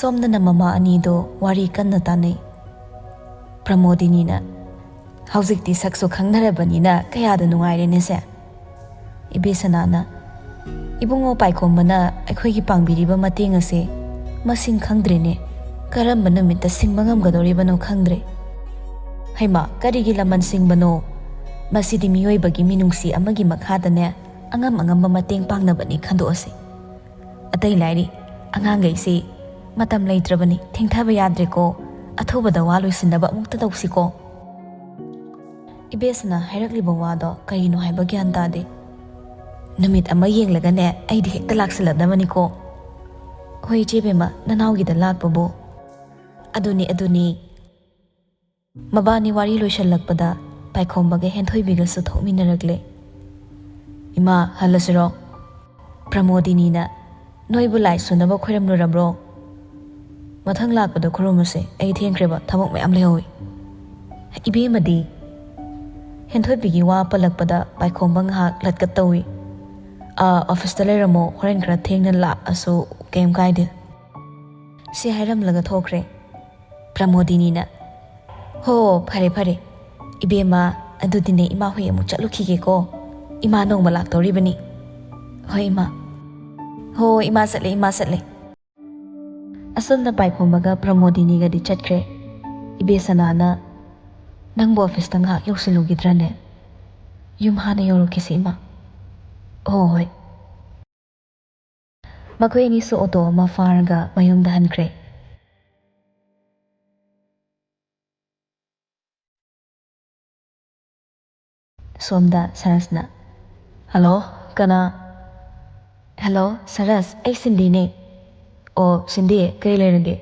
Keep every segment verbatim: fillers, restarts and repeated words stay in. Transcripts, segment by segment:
ꯁꯣꯝꯗꯅ ꯃꯃꯥ ꯑꯅꯤꯗꯣ ꯋꯥꯔꯤ ꯀꯟꯅ ꯇꯥꯟꯅꯩ꯫ ꯄ꯭ꯔꯃꯣꯗꯤꯅꯤꯅ, "ꯍꯧꯖꯤꯛꯇꯤ ꯁꯛꯁꯨ ꯈꯪꯅꯔꯕꯅꯤꯅ ꯀꯌꯥꯗ ꯅꯨꯡꯉꯥꯏꯔꯦꯅꯦꯁꯦ?" ꯏꯕꯦꯁꯅꯥꯅ, "ꯏꯕꯨꯡꯉꯣ ꯄꯥꯏꯈꯣꯝꯕꯅ ꯑꯩꯈꯣꯏꯒꯤ ꯄꯥꯡꯕꯤꯔꯤꯕ ꯃꯇꯦꯡ ꯑꯁꯦ ꯃꯁꯤꯡ ꯈꯪꯗ꯭ꯔꯦꯅꯦ꯫ ꯀꯔꯝꯕ ꯅꯨꯃꯤꯠꯇ ꯁꯤꯡꯕ ꯉꯝꯒꯗꯧꯔꯤꯕꯅꯣ ꯈꯪꯗ꯭ꯔꯦ꯫ ꯍꯩꯃꯥ, ꯀꯔꯤꯒꯤ ꯂꯃꯟ ꯁꯤꯡꯕꯅꯣ? ꯃꯁꯤꯗꯤ ꯃꯤꯑꯣꯏꯕꯒꯤ ꯃꯤꯅꯨꯡꯁꯤ ꯑꯃꯒꯤ ꯃꯈꯥꯗꯅꯦ, ꯑꯉꯝ ꯑꯉꯝꯕ ꯃꯇꯦꯡ ꯄꯥꯡꯅꯕꯅꯤ ꯈꯟꯗꯣꯛꯑꯁꯤ꯫ ꯑꯇꯩ ꯂꯥꯏꯔꯤ, ꯑꯉꯥꯡꯈꯩꯁꯤ ꯃꯇꯝ ꯂꯩꯇ꯭ꯔꯕꯅꯤ, ꯊꯦꯡꯊꯕ ꯌꯥꯗ꯭ꯔꯦꯀꯣ꯫ ꯑꯊꯨꯕꯗ ꯋꯥ ꯂꯣꯏꯁꯤꯟꯅꯕ ꯑꯃꯨꯛꯇ ꯇꯧꯁꯤꯀꯣ꯫" ꯏꯕꯦꯁꯅ ꯍꯥꯏꯔꯛꯂꯤꯕ ꯋꯥꯗꯣ ꯀꯔꯤꯅꯣ ꯍꯥꯏꯕ ꯒ꯭ꯌꯥꯟ ꯇꯥꯗꯦ꯫ "ꯅꯨꯃꯤꯠ ꯑꯃ ꯌꯦꯡꯂꯒꯅꯦ ꯑꯩꯗꯤ ꯍꯦꯛꯇ ꯂꯥꯛꯁꯤꯜꯂꯗꯕꯅꯤꯀꯣ꯫" "ꯍꯣꯏ ꯏꯆꯦ ꯕꯦꯝꯃ, ꯅꯅꯥꯎꯒꯤꯗ ꯂꯥꯛꯄꯕꯨ꯫" "ꯑꯗꯨꯅꯤ, ꯑꯗꯨꯅꯤ꯫" ꯃꯕꯥꯅꯤ ꯋꯥꯔꯤ ꯂꯣꯏꯁꯤꯜꯂꯛꯄꯗ ꯄꯥꯏꯈꯣꯝꯕꯒ ꯍꯦꯟꯊꯣꯏꯕꯤꯒꯁꯨ ꯊꯣꯛꯃꯤꯟꯅꯔꯛꯂꯦ꯫ "ꯏꯃꯥ, ꯍꯜꯂꯁꯤꯔꯣ?" ꯄ꯭ꯔꯃꯣꯗꯤꯅꯤꯅ, "ꯅꯣꯏꯕꯨ ꯂꯥꯏ ꯁꯨꯅꯕ ꯈꯣꯏꯔꯝꯂꯨꯔꯕ꯭ꯔꯣ?" "ꯃꯊꯪ ꯂꯥꯛꯄꯗ ꯈꯨꯔꯨꯝꯃꯁꯦ, ꯑꯩ ꯊꯦꯡꯈ꯭ꯔꯦꯕ, ꯊꯕꯛ ꯃꯌꯥꯝ ꯂꯩꯍꯧꯋꯤ꯫" "ꯏꯕꯦꯝꯃꯗꯤ?" ꯍꯦꯟꯊꯣꯏꯕꯤꯒꯤ ꯋꯥ ꯄꯜꯂꯛꯄꯗ ꯄꯥꯏꯈꯣꯝꯕ ꯉꯥꯏꯍꯥꯛ ꯂꯠꯀꯠ ꯇꯧꯏ꯫ "ꯑꯥ, ꯑꯣꯐꯤꯁꯇ ꯂꯩꯔꯝꯃꯣ, ꯍꯣꯔꯦꯟ ꯈꯔ ꯊꯦꯡꯅ ꯂꯥꯛꯑꯁꯨ ꯀꯩꯝ ꯀꯥꯏꯗꯦ꯫" ꯁꯤ ꯍꯥꯏꯔꯝꯂꯒ ꯊꯣꯛꯈ꯭ꯔꯦ꯫ ꯄ꯭ꯔꯃꯣꯗꯤꯅꯤꯅ, "ꯍꯣ, ꯐꯔꯦ ꯐꯔꯦ꯫ ꯏꯕꯦꯝꯃ, ꯑꯗꯨꯗꯤꯅꯦ ꯏꯃꯥ ꯍꯣꯏ ꯑꯃꯨꯛ ꯆꯠꯂꯨꯈꯤꯒꯦꯀꯣ꯫ ꯏꯃꯥ ꯅꯣꯡꯃ ꯂꯥꯛꯇꯧꯔꯤꯕꯅꯤ꯫" "ꯍꯣꯏ ꯏꯃꯥ꯫" "ꯍꯣ, ꯏꯃꯥ ꯆꯠꯂꯦ, ꯏꯃꯥ ꯆꯠꯂꯦ꯫" ꯑꯁꯣꯝꯗ ꯄꯥꯏꯈꯣꯝꯕꯒ ꯄ꯭ꯔꯃꯣꯗꯤꯅꯤꯒꯗꯤ ꯆꯠꯈ꯭ꯔꯦ꯫ ꯏꯕꯦꯁꯅꯥꯅ, "ꯅꯪꯕꯨ ꯑꯣꯐꯤꯁꯇ ꯉꯥꯏꯍꯥꯛ ꯌꯧꯁꯤꯜꯂꯨꯈꯤꯗ꯭ꯔꯅꯦ?" "ꯌꯨꯝ ꯍꯥꯟꯅ ꯌꯧꯔꯨꯈꯤꯁꯤ ꯏꯃꯥ꯫" "ꯍꯣ ꯍꯣꯏ꯫" ꯃꯈꯣꯏ ꯑꯅꯤꯁꯨ ꯑꯣꯇꯣ ꯑꯃ ꯐꯥꯔꯒ ꯃꯌꯨꯝꯗ ꯍꯟꯈ꯭ꯔꯦ꯫ ꯁꯣꯝꯗ ꯁꯔꯁꯅ, "ꯍꯜꯂꯣ, ꯀꯅꯥ?" "ꯍꯜꯂꯣ ꯁꯔꯁ, ꯑꯩ ꯁꯤꯟꯗꯤꯅꯦ꯫" "ꯑꯣ ꯁꯤꯟꯗꯤ, ꯀꯔꯤ ꯂꯩꯔꯒꯦ?"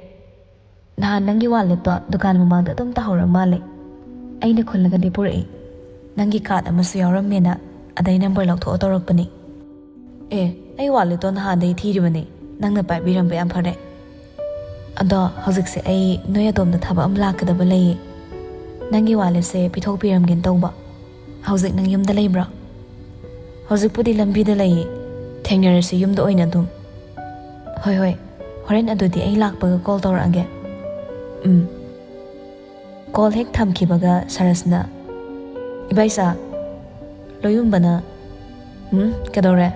"ꯅꯍꯥꯟ ꯅꯪꯒꯤ ꯋꯥꯂꯦꯠꯇꯣ ꯗꯨꯀꯥꯟ ꯃꯃꯥꯡꯗ ꯑꯗꯨꯝ ꯇꯥꯍꯧꯔ ꯃꯥꯜꯂꯦ꯫ ꯑꯩꯅ ꯈꯨꯜꯂꯒꯗꯤ ꯄꯨꯔꯛꯏ꯫ ꯅꯪꯒꯤ ꯀꯥꯔꯗ ꯑꯃꯁꯨ ꯌꯥꯎꯔꯝꯃꯦꯅ ꯑꯗꯩ ꯅꯝꯕꯔ ꯂꯧꯊꯣꯛꯑ ꯇꯧꯔꯛꯄꯅꯤ꯫ ꯑꯦ, ꯑꯩ ꯋꯥꯂꯦꯠꯇꯣ ꯅꯍꯥꯟꯗꯩ ꯊꯤꯔꯤꯕꯅꯦ, ꯅꯪꯅ ꯄꯥꯏꯕꯤꯔꯝꯕ ꯌꯥꯝ ꯐꯔꯦ꯫ ꯑꯗꯣ ꯍꯧꯖꯤꯛꯁꯦ ꯑꯩ ꯅꯣꯏ ꯑꯗꯣꯝꯗ ꯊꯕꯛ ꯑꯃ ꯂꯥꯛꯀꯗꯕ ꯂꯩꯌꯦ꯫ ꯅꯪꯒꯤ ꯋꯥꯂꯦꯠꯁꯦ ꯄꯤꯊꯣꯛꯄꯤꯔꯝꯒꯦꯅ ꯇꯧꯕ꯫ ꯍꯧꯖꯤꯛ ꯅꯪ ꯌꯨꯝꯗ ꯂꯩꯕ꯭ꯔꯣ?" "ꯍꯧꯖꯤꯛꯄꯨꯗꯤ ꯂꯝꯕꯤꯗ ꯂꯩꯌꯦ꯫ ꯊꯦꯡꯅꯔꯁꯤ ꯌꯨꯝꯗ ꯑꯣꯏꯅ ꯑꯗꯨꯝ꯫" "ꯍꯣꯏ ꯍꯣꯏ, ꯍꯣꯔꯦꯟ ꯑꯗꯨꯗꯤ ꯑꯩ ꯂꯥꯛꯄꯒ ꯀꯣꯜ ꯇꯧꯔꯛꯑꯒꯦ꯫ ꯎꯝ꯫ ꯀꯣꯜ ꯍꯦꯛ ꯊꯝꯈꯤꯕꯒ ꯁꯔꯁꯅ, "ꯏꯕꯥꯏꯆꯥ, ꯂꯣꯌꯨꯝꯕꯅ, ꯎꯝ, ꯀꯩꯗꯧꯔꯦ?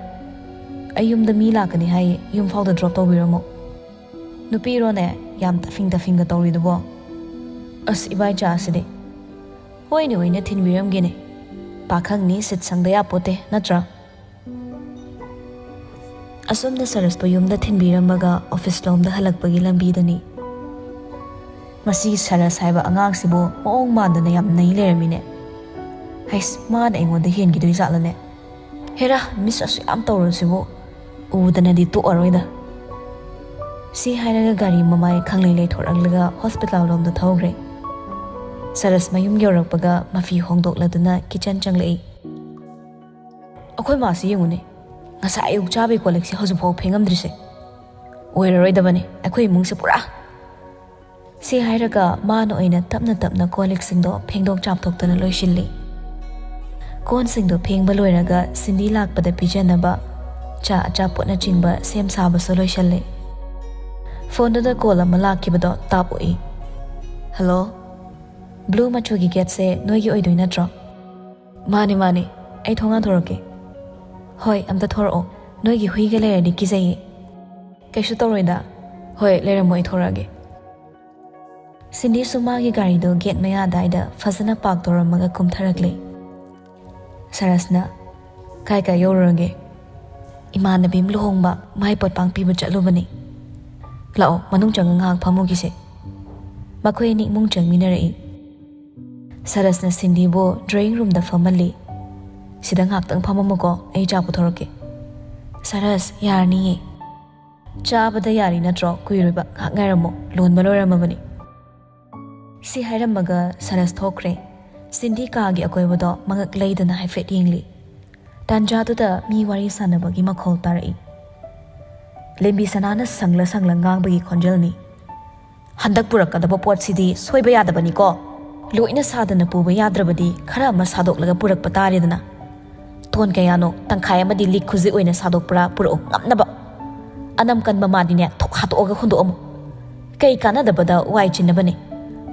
ꯑꯩ ꯌꯨꯝꯗ ꯃꯤ ꯂꯥꯛꯀꯅꯤ ꯍꯥꯏꯌꯦ, ꯌꯨꯝ ꯐꯥꯎꯗ ꯗ꯭ꯔꯣꯞ ꯇꯧꯕꯤꯔꯝꯃꯣ꯫" ꯅꯨꯄꯤꯔꯣꯅꯦ, ꯌꯥꯝ ꯇꯐꯤꯡ ꯇꯐꯤꯡꯒ ꯇꯧꯔꯤꯗꯨꯕꯣ? ꯑꯁ, ꯏꯕꯥꯏꯆꯥ ꯑꯁꯤꯗꯤ꯫ ꯍꯣꯏꯅꯦ, ꯍꯣꯏꯅꯦ, ꯊꯤꯟꯕꯤꯔꯝꯒꯦꯅꯦ꯫ ꯄꯥꯈꯪꯅꯤ, ꯁꯤꯠ ꯁꯪꯗ ꯌꯥꯄꯣꯠꯇꯦ, ꯅꯠꯇ꯭ꯔꯥ? ꯑꯁꯨꯝꯅ ꯁꯔꯁꯄꯨ ꯌꯨꯝꯗ ꯊꯤꯟꯕꯤꯔꯝꯃꯒ ꯑꯣꯐꯤꯁ ꯂꯣꯝꯗ ꯍꯜꯂꯛꯄꯒꯤ ꯂꯝꯕꯤꯗꯅꯤ꯫ ꯃꯁꯤ ꯁꯔꯁ ꯍꯥꯏꯕ ꯑꯉꯥꯡꯁꯤꯕꯨ ꯃꯑꯣꯡ ꯃꯥꯟꯗꯅ ꯌꯥꯝ ꯅꯩ ꯂꯩꯔꯝꯃꯤꯅꯦ꯫ ꯍꯩꯁ, ꯃꯥꯅ ꯑꯩꯉꯣꯟꯗ ꯍꯦꯟꯈꯤꯗꯣꯏ ꯖꯥꯠꯂꯅꯦ? ꯍꯦꯔꯥ, ꯃꯤꯁ ꯑꯁꯨꯛ ꯌꯥꯝ ꯇꯧꯔꯁꯤꯕꯨ ꯎꯗꯅꯗꯤ ꯇꯣꯛꯑꯔꯣꯏꯗ꯫ ꯁꯤ ꯍꯥꯏꯔꯒ ꯒꯥꯔꯤ ꯃꯃꯥꯏ ꯈꯪꯂꯩ ꯂꯩꯊꯣꯔꯛꯂꯒ ꯍꯣꯁꯄꯤꯇꯥꯜ ꯂꯣꯝꯗ ꯊꯧꯈ꯭ꯔꯦ꯫ ꯁꯔꯁ ꯃꯌꯨꯝ ꯌꯧꯔꯛꯄꯒ ꯃꯐꯤ ꯍꯣꯡꯗꯣꯛꯂꯗꯨꯅ ꯀꯤꯆꯟ ꯆꯪꯂꯛꯏ꯫ "ꯑꯩꯈꯣꯏ ꯃꯥꯁꯤ ꯌꯦꯡꯉꯨꯅꯦ, ꯉꯁꯥꯏ ꯑꯌꯨꯛ ꯆꯥꯕꯒꯤ ꯀꯣꯜ ꯂꯤꯛꯁꯦ ꯍꯧꯖꯤꯛꯐꯥꯎ ꯐꯦꯡꯉꯝꯗ꯭ꯔꯤꯁꯦ꯫ ꯑꯣꯏꯔꯔꯣꯏꯗꯕꯅꯤ ꯑꯩꯈꯣꯏ ꯏꯃꯨꯡꯁꯦ ꯄꯨꯔꯥ꯫" ꯁꯤ ꯍꯥꯏꯔꯒ ꯃꯥꯅ ꯑꯣꯏꯅ ꯇꯞꯅ ꯇꯞꯅ ꯀꯣꯜ ꯂꯤꯛꯁꯤꯡꯗꯣ ꯐꯦꯡꯗꯣꯛ ꯆꯥꯝꯊꯣꯛꯇꯅ ꯂꯣꯏꯁꯤꯜꯂꯤ꯫ ꯀꯣꯟꯁꯤꯡꯗꯣ ꯐꯦꯡꯕ ꯂꯣꯏꯔꯒ ꯁꯤꯟꯗꯤ ꯂꯥꯛꯄꯗ ꯄꯤꯖꯅꯕ ꯆꯥ ꯑꯆꯥꯄꯣꯠꯅꯆꯤꯡꯕ ꯁꯦꯝ ꯁꯥꯕꯁꯨ ꯂꯣꯏꯁꯤꯜꯂꯤ꯫ ꯐꯣꯟꯗꯨꯗ ꯀꯣꯜ ꯑꯃ ꯂꯥꯛꯈꯤꯕꯗꯣ ꯇꯥꯞ ꯑꯣꯛꯏ꯫ "ꯍꯜꯂꯣ꯫" "ꯕ꯭ꯂꯨ ꯃꯆꯨꯒꯤ ꯒꯦꯠꯁꯦ ꯅꯣꯏꯒꯤ ꯑꯣꯏꯗꯣꯏ ꯅꯠꯇ꯭ꯔꯣ?" "ꯃꯥꯅꯦ, ꯃꯥꯅꯦ꯫ ꯑꯩ ꯊꯣꯡ ꯍꯥꯡꯗꯣꯔꯛꯀꯦ꯫" "ꯍꯣꯏ, ꯑꯝꯇ ꯊꯣꯔꯛꯑꯣ꯫ ꯅꯣꯏꯒꯤ ꯍꯨꯏꯒ ꯂꯩꯔꯗꯤ ꯀꯤꯖꯩꯌꯦ꯫" "ꯀꯩꯁꯨ ꯇꯧꯔꯣꯏꯗ꯫ ꯍꯣꯏ, ꯂꯩꯔꯝꯃꯣ, ꯑꯩ ꯊꯣꯔꯛꯑꯒꯦ꯫" ꯁꯤꯟꯗꯤꯁꯨ ꯃꯥꯒꯤ ꯒꯥꯔꯤꯗꯣ ꯒꯦꯠ ꯃꯌꯥ ꯑꯗꯥꯏꯗ ꯐꯖꯅ ꯄꯥꯔꯛ ꯇꯧꯔꯝꯃꯒ ꯀꯨꯝꯊꯔꯛꯂꯦ꯫ ꯁꯔꯁꯅ, "ꯀꯥꯏ ꯀꯥꯏ ꯌꯧꯔꯨꯔꯒꯦ?" "ꯏꯃꯥꯟꯅꯕꯤ ꯑꯃ ꯂꯨꯍꯣꯡꯕ, ꯃꯥꯏ ꯄꯣꯠꯄꯥꯡ ꯄꯤꯕ ꯆꯠꯂꯨꯕꯅꯤ꯫ ꯂꯥꯛꯑꯣ, ꯃꯅꯨꯡ ꯆꯪꯉ ꯉꯥꯏꯍꯥꯛ ꯐꯝꯃꯨꯈꯤꯁꯦ꯫" ꯃꯈꯣꯏ ꯑꯅꯤ ꯏꯃꯨꯡ ꯆꯪꯃꯤꯟꯅꯔꯛꯏ꯫ ꯁꯔꯁꯅ ꯁꯤꯟꯗꯤꯕꯨ ꯗ꯭ꯔꯣꯌꯤꯡ ꯔꯨꯝꯗ ꯐꯝꯍꯜꯂꯤ꯫ "ꯁꯤꯗ ꯉꯥꯏꯍꯥꯛꯇꯪ ꯐꯝꯃꯝꯃꯨꯀꯣ, ꯑꯩ ꯆꯥ ꯄꯨꯊꯣꯔꯛꯀꯦ꯫" "ꯁꯔꯁ, ꯌꯥꯔꯅꯤꯌꯦ꯫" "ꯆꯥꯕꯗ ꯌꯥꯔꯤ ꯅꯠꯇ꯭ꯔꯣ? ꯀꯨꯏꯔꯣꯏꯕ, ꯉꯥꯏꯍꯥꯛ ꯉꯥꯏꯔꯝꯃꯣ, ꯂꯣꯟꯕ ꯂꯣꯏꯔꯝꯃꯕꯅꯤ꯫" ꯁꯤ ꯍꯥꯏꯔꯝꯃꯒ ꯁꯔꯁ ꯊꯣꯛꯈ꯭ꯔꯦ꯫ ꯁꯤꯟꯗꯤ ꯀꯥꯒꯤ ꯑꯀꯣꯏꯕꯗꯣ ꯃꯉꯛ ꯂꯩꯗꯅ ꯍꯥꯏꯐꯦꯠ ꯌꯦꯡꯂꯤ꯫ ꯇꯥꯟꯖꯥꯗꯨꯗ ꯃꯤ ꯋꯥꯔꯤ ꯁꯥꯟꯅꯕꯒꯤ ꯃꯈꯣꯜ ꯇꯥꯔꯛꯏ꯫ ꯂꯦꯝꯕꯤ ꯁꯅꯥꯅ ꯁꯪꯂ ꯁꯪꯂ ꯉꯥꯡꯕꯒꯤ ꯈꯣꯟꯖꯦꯜꯅꯤ꯫ "ꯍꯟꯗꯛ ꯄꯨꯔꯛꯀꯗꯕ ꯄꯣꯠꯁꯤꯗꯤ ꯁꯣꯏꯕ ꯌꯥꯗꯕꯅꯤꯀꯣ꯫ ꯂꯣꯏꯅ ꯁꯥꯗꯅ ꯄꯨꯕ ꯌꯥꯗ꯭ꯔꯕꯗꯤ ꯈꯔ ꯑꯃ ꯁꯥꯗꯣꯛꯂꯒ ꯄꯨꯔꯛꯄ ꯇꯥꯔꯦꯗꯅ꯫ ꯇꯣꯟ ꯀꯌꯥꯅꯣ? ꯇꯪꯈꯥꯏ ꯑꯃꯗꯤ ꯂꯤꯛ ꯈꯨꯖꯤꯛ ꯑꯣꯏꯅ ꯁꯥꯗꯣꯛꯄ꯭ꯔꯥ? ꯄꯨꯔꯛꯑꯣ, ꯉꯝꯅꯕ꯫" ꯑꯅꯝ ꯀꯟꯕ ꯃꯥꯗꯤꯅꯦ ꯊꯣꯛ ꯍꯥꯠꯇꯣꯛꯑꯒ ꯍꯨꯟꯗꯣꯛꯑꯝꯃꯨ꯫ ꯀꯩ ꯀꯥꯟꯅꯗꯕꯗ ꯋꯥꯏ ꯆꯤꯟꯅꯕꯅꯦ?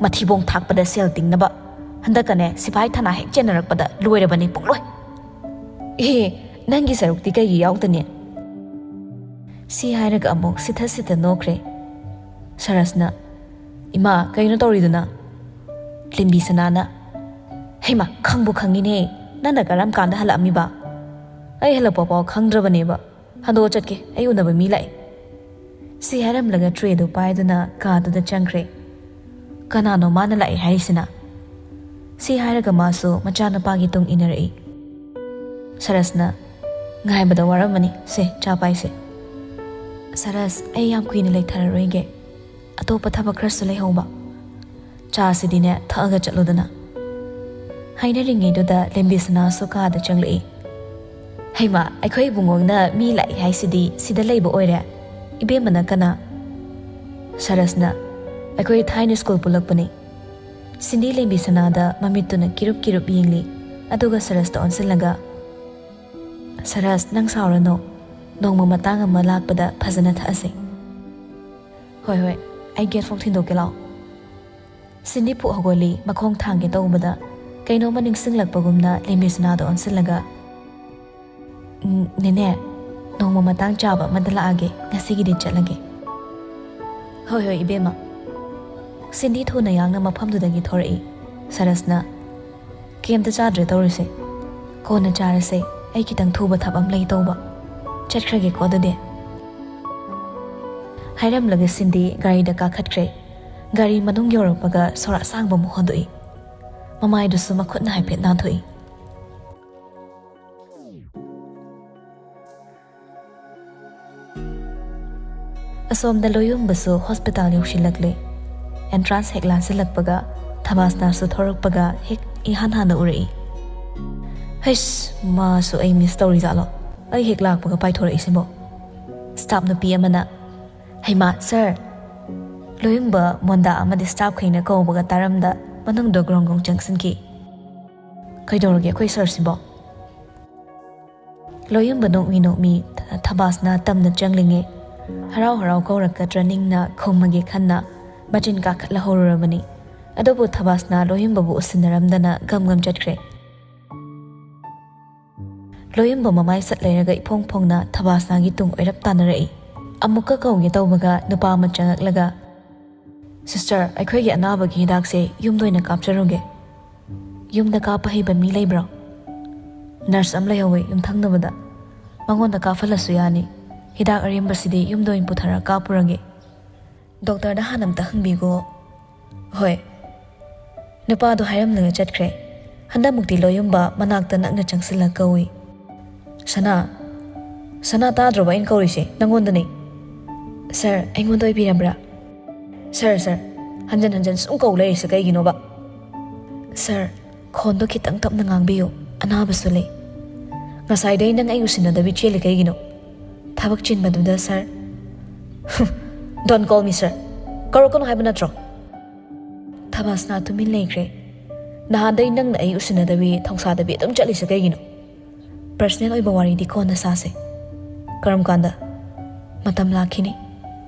ꯃꯊꯤꯕꯣꯡ ꯊꯥꯛꯄꯗ ꯁꯦꯜ ꯇꯤꯡꯅꯕ꯫ ꯍꯟꯗꯛꯀꯅꯦ ꯁꯤꯐꯥꯏ ꯊꯥꯅ ꯍꯦꯛ ꯆꯦꯟꯅꯔꯛꯄꯗ ꯂꯣꯏꯔꯕꯅꯤ ꯄꯨꯡꯂꯣꯏ꯫ ꯑꯦ, ꯅꯪꯒꯤ ꯁꯔꯨꯛꯇꯤ ꯀꯩꯒꯤ ꯌꯥꯎꯗꯅꯤ? ꯁꯤ ꯍꯥꯏꯔꯒ ꯑꯃꯨꯛ ꯁꯤꯊ ꯁꯤꯊ ꯅꯣꯛꯈ꯭ꯔꯦ꯫ ꯁꯔꯁꯅ, "ꯏꯃꯥ, ꯀꯩꯅꯣ ꯇꯧꯔꯤꯗꯨꯅ?" ꯂꯤꯝꯕꯤ ꯁꯅꯥꯅ, "ꯍꯩꯃꯥ, ꯈꯪꯕꯨ ꯈꯪꯉꯤꯅꯦ꯫ ꯅꯪꯅ ꯀꯔꯝ ꯀꯥꯟꯗ ꯍꯜꯂꯛꯑꯝꯃꯤꯕ? ꯑꯩ ꯍꯜꯂꯛꯄ ꯐꯥꯎ ꯈꯪꯗ꯭ꯔꯕꯅꯦꯕ꯫ ꯍꯟꯗꯣꯛꯑ ꯆꯠꯀꯦ, ꯑꯩ ꯎꯅꯕ ꯃꯤ ꯂꯥꯛꯑꯦ꯫" ꯁꯤ ꯍꯥꯏꯔꯝꯂꯒ ꯇ꯭ꯔꯦꯗꯨ ꯄꯥꯏꯗꯨꯅ ꯀꯥꯗꯨꯗ ꯆꯪꯈ꯭ꯔꯦ꯫ "ꯀꯅꯥꯅꯣ ꯃꯥꯅ ꯂꯥꯛꯑꯦ ꯍꯥꯏꯔꯤꯁꯤꯅ?" ꯁꯤ ꯍꯥꯏꯔꯒ ꯃꯥꯁꯨ ꯃꯆꯥꯅꯨꯄꯥꯒꯤ ꯇꯨꯡ ꯏꯟꯅꯔꯛꯏ꯫ ꯁꯔꯁꯅ, "ꯉꯥꯏꯕꯗ ꯋꯥꯔꯝꯃꯅꯤ꯫ ꯁꯦ, ꯆꯥ ꯄꯥꯏꯁꯦ꯫" "ꯁꯔꯁ, ꯑꯩ ꯌꯥꯝ ꯀꯨꯏꯅ ꯂꯩꯊꯔꯔꯣꯏꯒꯦ꯫ ꯑꯇꯣꯞꯄ ꯊꯕꯛ ꯈꯔꯁꯨ ꯂꯩꯍꯧꯕ꯫ ꯆꯥꯁꯤꯗꯤꯅꯦ ꯊꯛꯑꯒ ꯆꯠꯂꯨꯗꯅ꯫" ꯍꯥꯏꯅꯔꯤꯉꯩꯗꯨꯗ ꯂꯦꯝꯕꯤꯁꯅꯥꯁꯨ ꯀꯥꯗ ꯆꯪꯂꯛꯏ꯫ "ꯍꯩꯃꯥ, ꯑꯩꯈꯣꯏ ꯏꯕꯨꯡꯉꯣꯅ ꯃꯤ ꯂꯥꯛꯏ ꯍꯥꯏꯁꯤꯗꯤ ꯁꯤꯗ ꯂꯩꯕ ꯑꯣꯏꯔꯦ꯫ ꯏꯕꯦꯝꯃꯅ ꯀꯅꯥ?" ꯁꯔꯁꯅ, "ꯑꯩꯈꯣꯏ ꯊꯥꯏꯅ ꯁ꯭ꯀꯨꯜ ꯄꯨꯜꯂꯛꯄꯅꯤ꯫" ꯁꯤꯟꯗꯤ ꯂꯦꯝꯕꯤꯁꯅꯥꯗ ꯃꯃꯤꯠꯇꯨꯅ ꯀꯤꯔꯨꯞ ꯀꯤꯔꯨꯞ ꯌꯦꯡꯂꯤ꯫ ꯑꯗꯨꯒ ꯁꯔꯁꯇ ꯑꯣꯟꯁꯤꯜꯂꯒ, "ꯁꯔꯁ, ꯅꯪ ꯁꯥꯎꯔꯅꯨ꯫ ꯅꯣꯡꯃ ꯃꯇꯥꯡ ꯑꯃ ꯂꯥꯛꯄꯗ ꯐꯖꯅ ꯊꯛꯑꯁꯦ꯫" "ꯍꯣꯏ, ꯍꯣꯏ, ꯑꯩ ꯒꯦꯠ ꯐꯥꯎ ꯊꯤꯟꯗꯣꯛꯀꯦ ꯂꯥꯛꯑꯣ꯫" ꯁꯤꯟꯗꯤ ꯐꯨꯛ ꯍꯧꯒꯠꯂꯤ, ꯃꯈꯣꯡ ꯊꯥꯡꯒꯦ ꯇꯧꯕꯗ ꯀꯩꯅꯣꯝꯃ ꯅꯤꯡꯁꯤꯡꯂꯛꯄꯒꯨꯝꯅ ꯂꯦꯝꯕꯤꯁꯅꯥꯗ ꯑꯣꯟꯁꯤꯜꯂꯒ, "ꯎꯝ, ꯅꯦꯅꯦ, ꯅꯣꯡꯃ ꯃꯇꯥꯡ ꯆꯥꯕ ꯑꯃꯗ ꯂꯥꯛꯑꯒꯦ, ꯉꯁꯤꯒꯤꯗꯤ ꯆꯠꯂꯒꯦ꯫" "ꯍꯣꯏ, ꯍꯣꯏ, ꯏꯕꯦꯝꯃ꯫" ꯁꯤꯟꯗꯤ ꯊꯨꯅ ꯌꯥꯡꯅ ꯃꯐꯝꯗꯨꯗꯒꯤ ꯊꯣꯔꯛꯏ꯫ ꯁꯔꯁꯅ, "ꯀꯩꯝꯇ ꯆꯥꯗ꯭ꯔꯦ ꯇꯧꯔꯤꯁꯦ꯫ ꯀꯣꯟꯅ ꯆꯥꯔꯁꯦ, ꯑꯩ ꯈꯤꯇꯪ ꯊꯨꯕ ꯊꯕꯛ ꯑꯃ ꯂꯩ ꯇꯧꯕ꯫ ꯆꯠꯈ꯭ꯔꯒꯦꯀꯣ ꯑꯗꯨꯗꯤ꯫" ꯍꯥꯏꯔꯝꯂꯒ ꯁꯤꯟꯗꯤ ꯒꯥꯔꯤꯗ ꯀꯥꯈꯠꯈ꯭ꯔꯦ꯫ ꯒꯥꯔꯤ ꯃꯅꯨꯡ ꯌꯧꯔꯛꯄꯒ ꯁꯣꯔ ꯑꯁꯥꯡꯕ ꯑꯃ ꯍꯣꯟꯗꯣꯛꯏ꯫ ꯃꯃꯥꯏꯗꯨꯁꯨ ꯃꯈꯨꯠꯅ ꯍꯥꯏꯐꯦꯠ ꯅꯥꯟꯊꯣꯛꯏ꯫ ꯑꯁꯣꯝꯗ ꯂꯣꯌꯨꯝꯕꯁꯨ ꯍꯣꯁꯄꯤꯇꯥꯜ ꯌꯧꯁꯤꯜꯂꯛꯂꯦ꯫ ꯑꯦꯟꯇ꯭ꯔꯥꯟꯁ ꯍꯦꯛ ꯂꯥꯟꯁꯤꯜꯂꯛꯄꯒ ꯊꯕꯥꯁꯅꯥꯁꯨ ꯊꯣꯔꯛꯄꯒ ꯍꯦꯛ ꯏꯍꯥꯟ ꯍꯥꯟꯅ ꯎꯔꯛꯏ꯫ "ꯍꯩꯁ, ꯃꯥꯁꯨ ꯑꯩ ꯃꯤꯁ ꯇꯧꯔꯤꯖꯥꯠꯂꯣ? ꯑꯩ ꯍꯦꯛ ꯂꯥꯛꯄꯒ ꯄꯥꯏꯊꯣꯔꯛꯏꯁꯤꯕꯣ?" ꯁ꯭ꯇꯥꯐ ꯅꯨꯄꯤ ꯑꯃꯅ, "ꯍꯩꯃꯥ, ꯁꯔ!" ꯂꯣꯌꯨꯝꯕ ꯃꯣꯟꯗꯥ ꯑꯃꯗꯤ ꯁ꯭ꯇꯥꯐꯈꯩꯅ ꯀꯧꯕꯒ ꯇꯥꯔꯝꯗ ꯃꯅꯨꯡꯗ ꯒ꯭ꯔꯣꯡ ꯒ꯭ꯔꯣꯡ ꯆꯪꯁꯤꯟꯈꯤ꯫ "ꯀꯩꯗꯧꯔꯒꯦ ꯑꯩꯈꯣꯏ ꯁꯔꯁꯤꯕꯣ?" ꯂꯣꯌꯨꯝꯕ ꯅꯣꯛꯃꯤ ꯅꯣꯛꯃꯤ ꯊꯕꯥꯁꯅꯥ ꯇꯝꯅ ꯆꯪꯂꯤꯉꯩ ꯍꯔꯥꯎ ꯍꯔꯥꯎ ꯀꯧꯔꯛꯀꯗ꯭ꯔꯥ ꯅꯤꯡꯅ ꯈꯨꯝꯃꯒꯦ ꯈꯟꯅ ꯃꯆꯤꯟ ꯀꯥꯈꯠꯂ ꯍꯧꯔꯨꯔꯕꯅꯤ꯫ ꯑꯗꯨꯕꯨ ꯊꯕꯥꯁꯅ ꯂꯣꯌꯨꯝꯕꯕꯨ ꯎꯁꯤꯟꯅꯔꯝꯗꯅ ꯒꯝ ꯒꯝ ꯆꯠꯈ꯭ꯔꯦ꯫ ꯂꯣꯌꯨꯝꯕ ꯃꯃꯥꯏ ꯁꯠ ꯂꯩꯔꯒ ꯏꯐꯣꯡ ꯐꯣꯡꯅ ꯊꯕꯥꯁꯅꯥꯒꯤ ꯇꯨꯡ ꯑꯣꯏꯔꯞ ꯇꯥꯟꯅꯔꯛꯏ꯫ ꯑꯃꯨꯛꯀ ꯀꯧꯒꯦ ꯇꯧꯕꯒ ꯅꯨꯄꯥ ꯑꯃ ꯆꯪꯉꯛꯂꯒ, "ꯁꯤꯁꯇꯔ, ꯑꯩꯈꯣꯏꯒꯤ ꯑꯅꯥꯕꯒꯤ ꯍꯤꯗꯥꯛꯁꯦ ꯌꯨꯝꯗ ꯑꯣꯏꯅ ꯀꯥꯞꯆꯔꯨꯒꯦ꯫ ꯌꯨꯝꯗ ꯀꯥꯞꯄ ꯍꯩꯕ ꯃꯤ ꯂꯩꯕ꯭ꯔꯣ?" "ꯅꯔꯁ ꯑꯃ ꯂꯩꯍꯧꯋꯦ ꯌꯨꯝꯊꯪꯅꯕꯗ, ꯃꯉꯣꯟꯗ ꯀꯥꯞꯍꯜꯂꯁꯨ ꯌꯥꯅꯤ꯫ ꯍꯤꯗꯥꯛ ꯑꯔꯦꯝꯕꯁꯤꯗꯤ ꯌꯨꯝꯗ ꯑꯣꯏꯅ ꯄꯨꯊꯔ ꯀꯥꯞꯄꯨꯔꯒꯦ꯫ ꯗꯣꯛꯇꯔꯗ ꯍꯥꯟꯅ ꯑꯝꯇ ꯍꯪꯕꯤꯈꯣ꯫" "ꯍꯣꯏ꯫" ꯅꯨꯄꯥꯗꯣ ꯍꯥꯏꯔꯝꯂꯒ ꯆꯠꯈ꯭ꯔꯦ꯫ ꯍꯟꯗꯛꯃꯨꯛꯇꯤ ꯂꯣꯌꯨꯝꯕ ꯃꯅꯥꯛꯇ ꯅꯛꯅ ꯆꯪꯁꯤꯜꯂ ꯀꯧꯏ, "ꯁꯅꯥ, ꯁꯅꯥ, ꯇꯥꯗ꯭ꯔꯣꯕ ꯑꯩꯅ ꯀꯧꯔꯤꯁꯦ? ꯅꯪꯉꯣꯟꯗꯅꯦ꯫" "ꯁꯥꯔ, ꯑꯩꯉꯣꯟꯗ ꯑꯣꯏꯕꯤꯔꯕ꯭ꯔꯥ?" "ꯁꯥꯔ, ꯁꯥꯔ, ꯍꯟꯖꯟ ꯍꯟꯖꯟ ꯁꯨꯝ ꯀꯧ ꯂꯩꯔꯤꯁꯦ ꯀꯩꯒꯤꯅꯣꯕ?" "ꯁꯥꯔ, ꯈꯣꯟꯗꯣ ꯈꯤꯇꯪ ꯇꯞꯅ ꯉꯥꯡꯕꯤꯌꯨ, ꯑꯅꯥꯕꯁꯨ ꯂꯩ꯫" "ꯉꯁꯥꯏꯗꯩ ꯅꯪ ꯑꯩ ꯎꯁꯤꯟꯅꯗꯕꯤ ꯆꯦꯜꯂꯤ ꯀꯩꯒꯤꯅꯣ?" "ꯊꯕꯛ ꯆꯤꯟꯕꯗꯨꯗ, ꯁꯥꯔ꯫" "Don't call me sir꯫ ꯀꯧꯔꯛꯀꯅꯨ ꯍꯥꯏꯕ ꯅꯠꯇ꯭ꯔꯣ?" ꯊꯕꯥꯁꯅꯥ ꯇꯨꯃꯤꯟ ꯂꯩꯈ꯭ꯔꯦ꯫ "ꯅꯍꯥꯟꯗꯩ ꯅꯪꯅ ꯑꯩ ꯎꯁꯤꯟꯅꯗꯕꯤ, ꯊꯧꯁꯥꯗꯕꯤ ꯑꯗꯨꯝ ꯆꯠꯂꯤꯁꯦ ꯀꯩꯒꯤꯅꯣ? ꯄꯔꯁꯅꯦꯜ ꯑꯣꯏꯕ ꯋꯥꯔꯤꯗꯤ ꯀꯣꯟꯅ ꯁꯥꯁꯦ꯫" "ꯀꯔꯝ ꯀꯥꯟꯗ?" "ꯃꯇꯝ ꯂꯥꯛꯈꯤꯅꯤ꯫"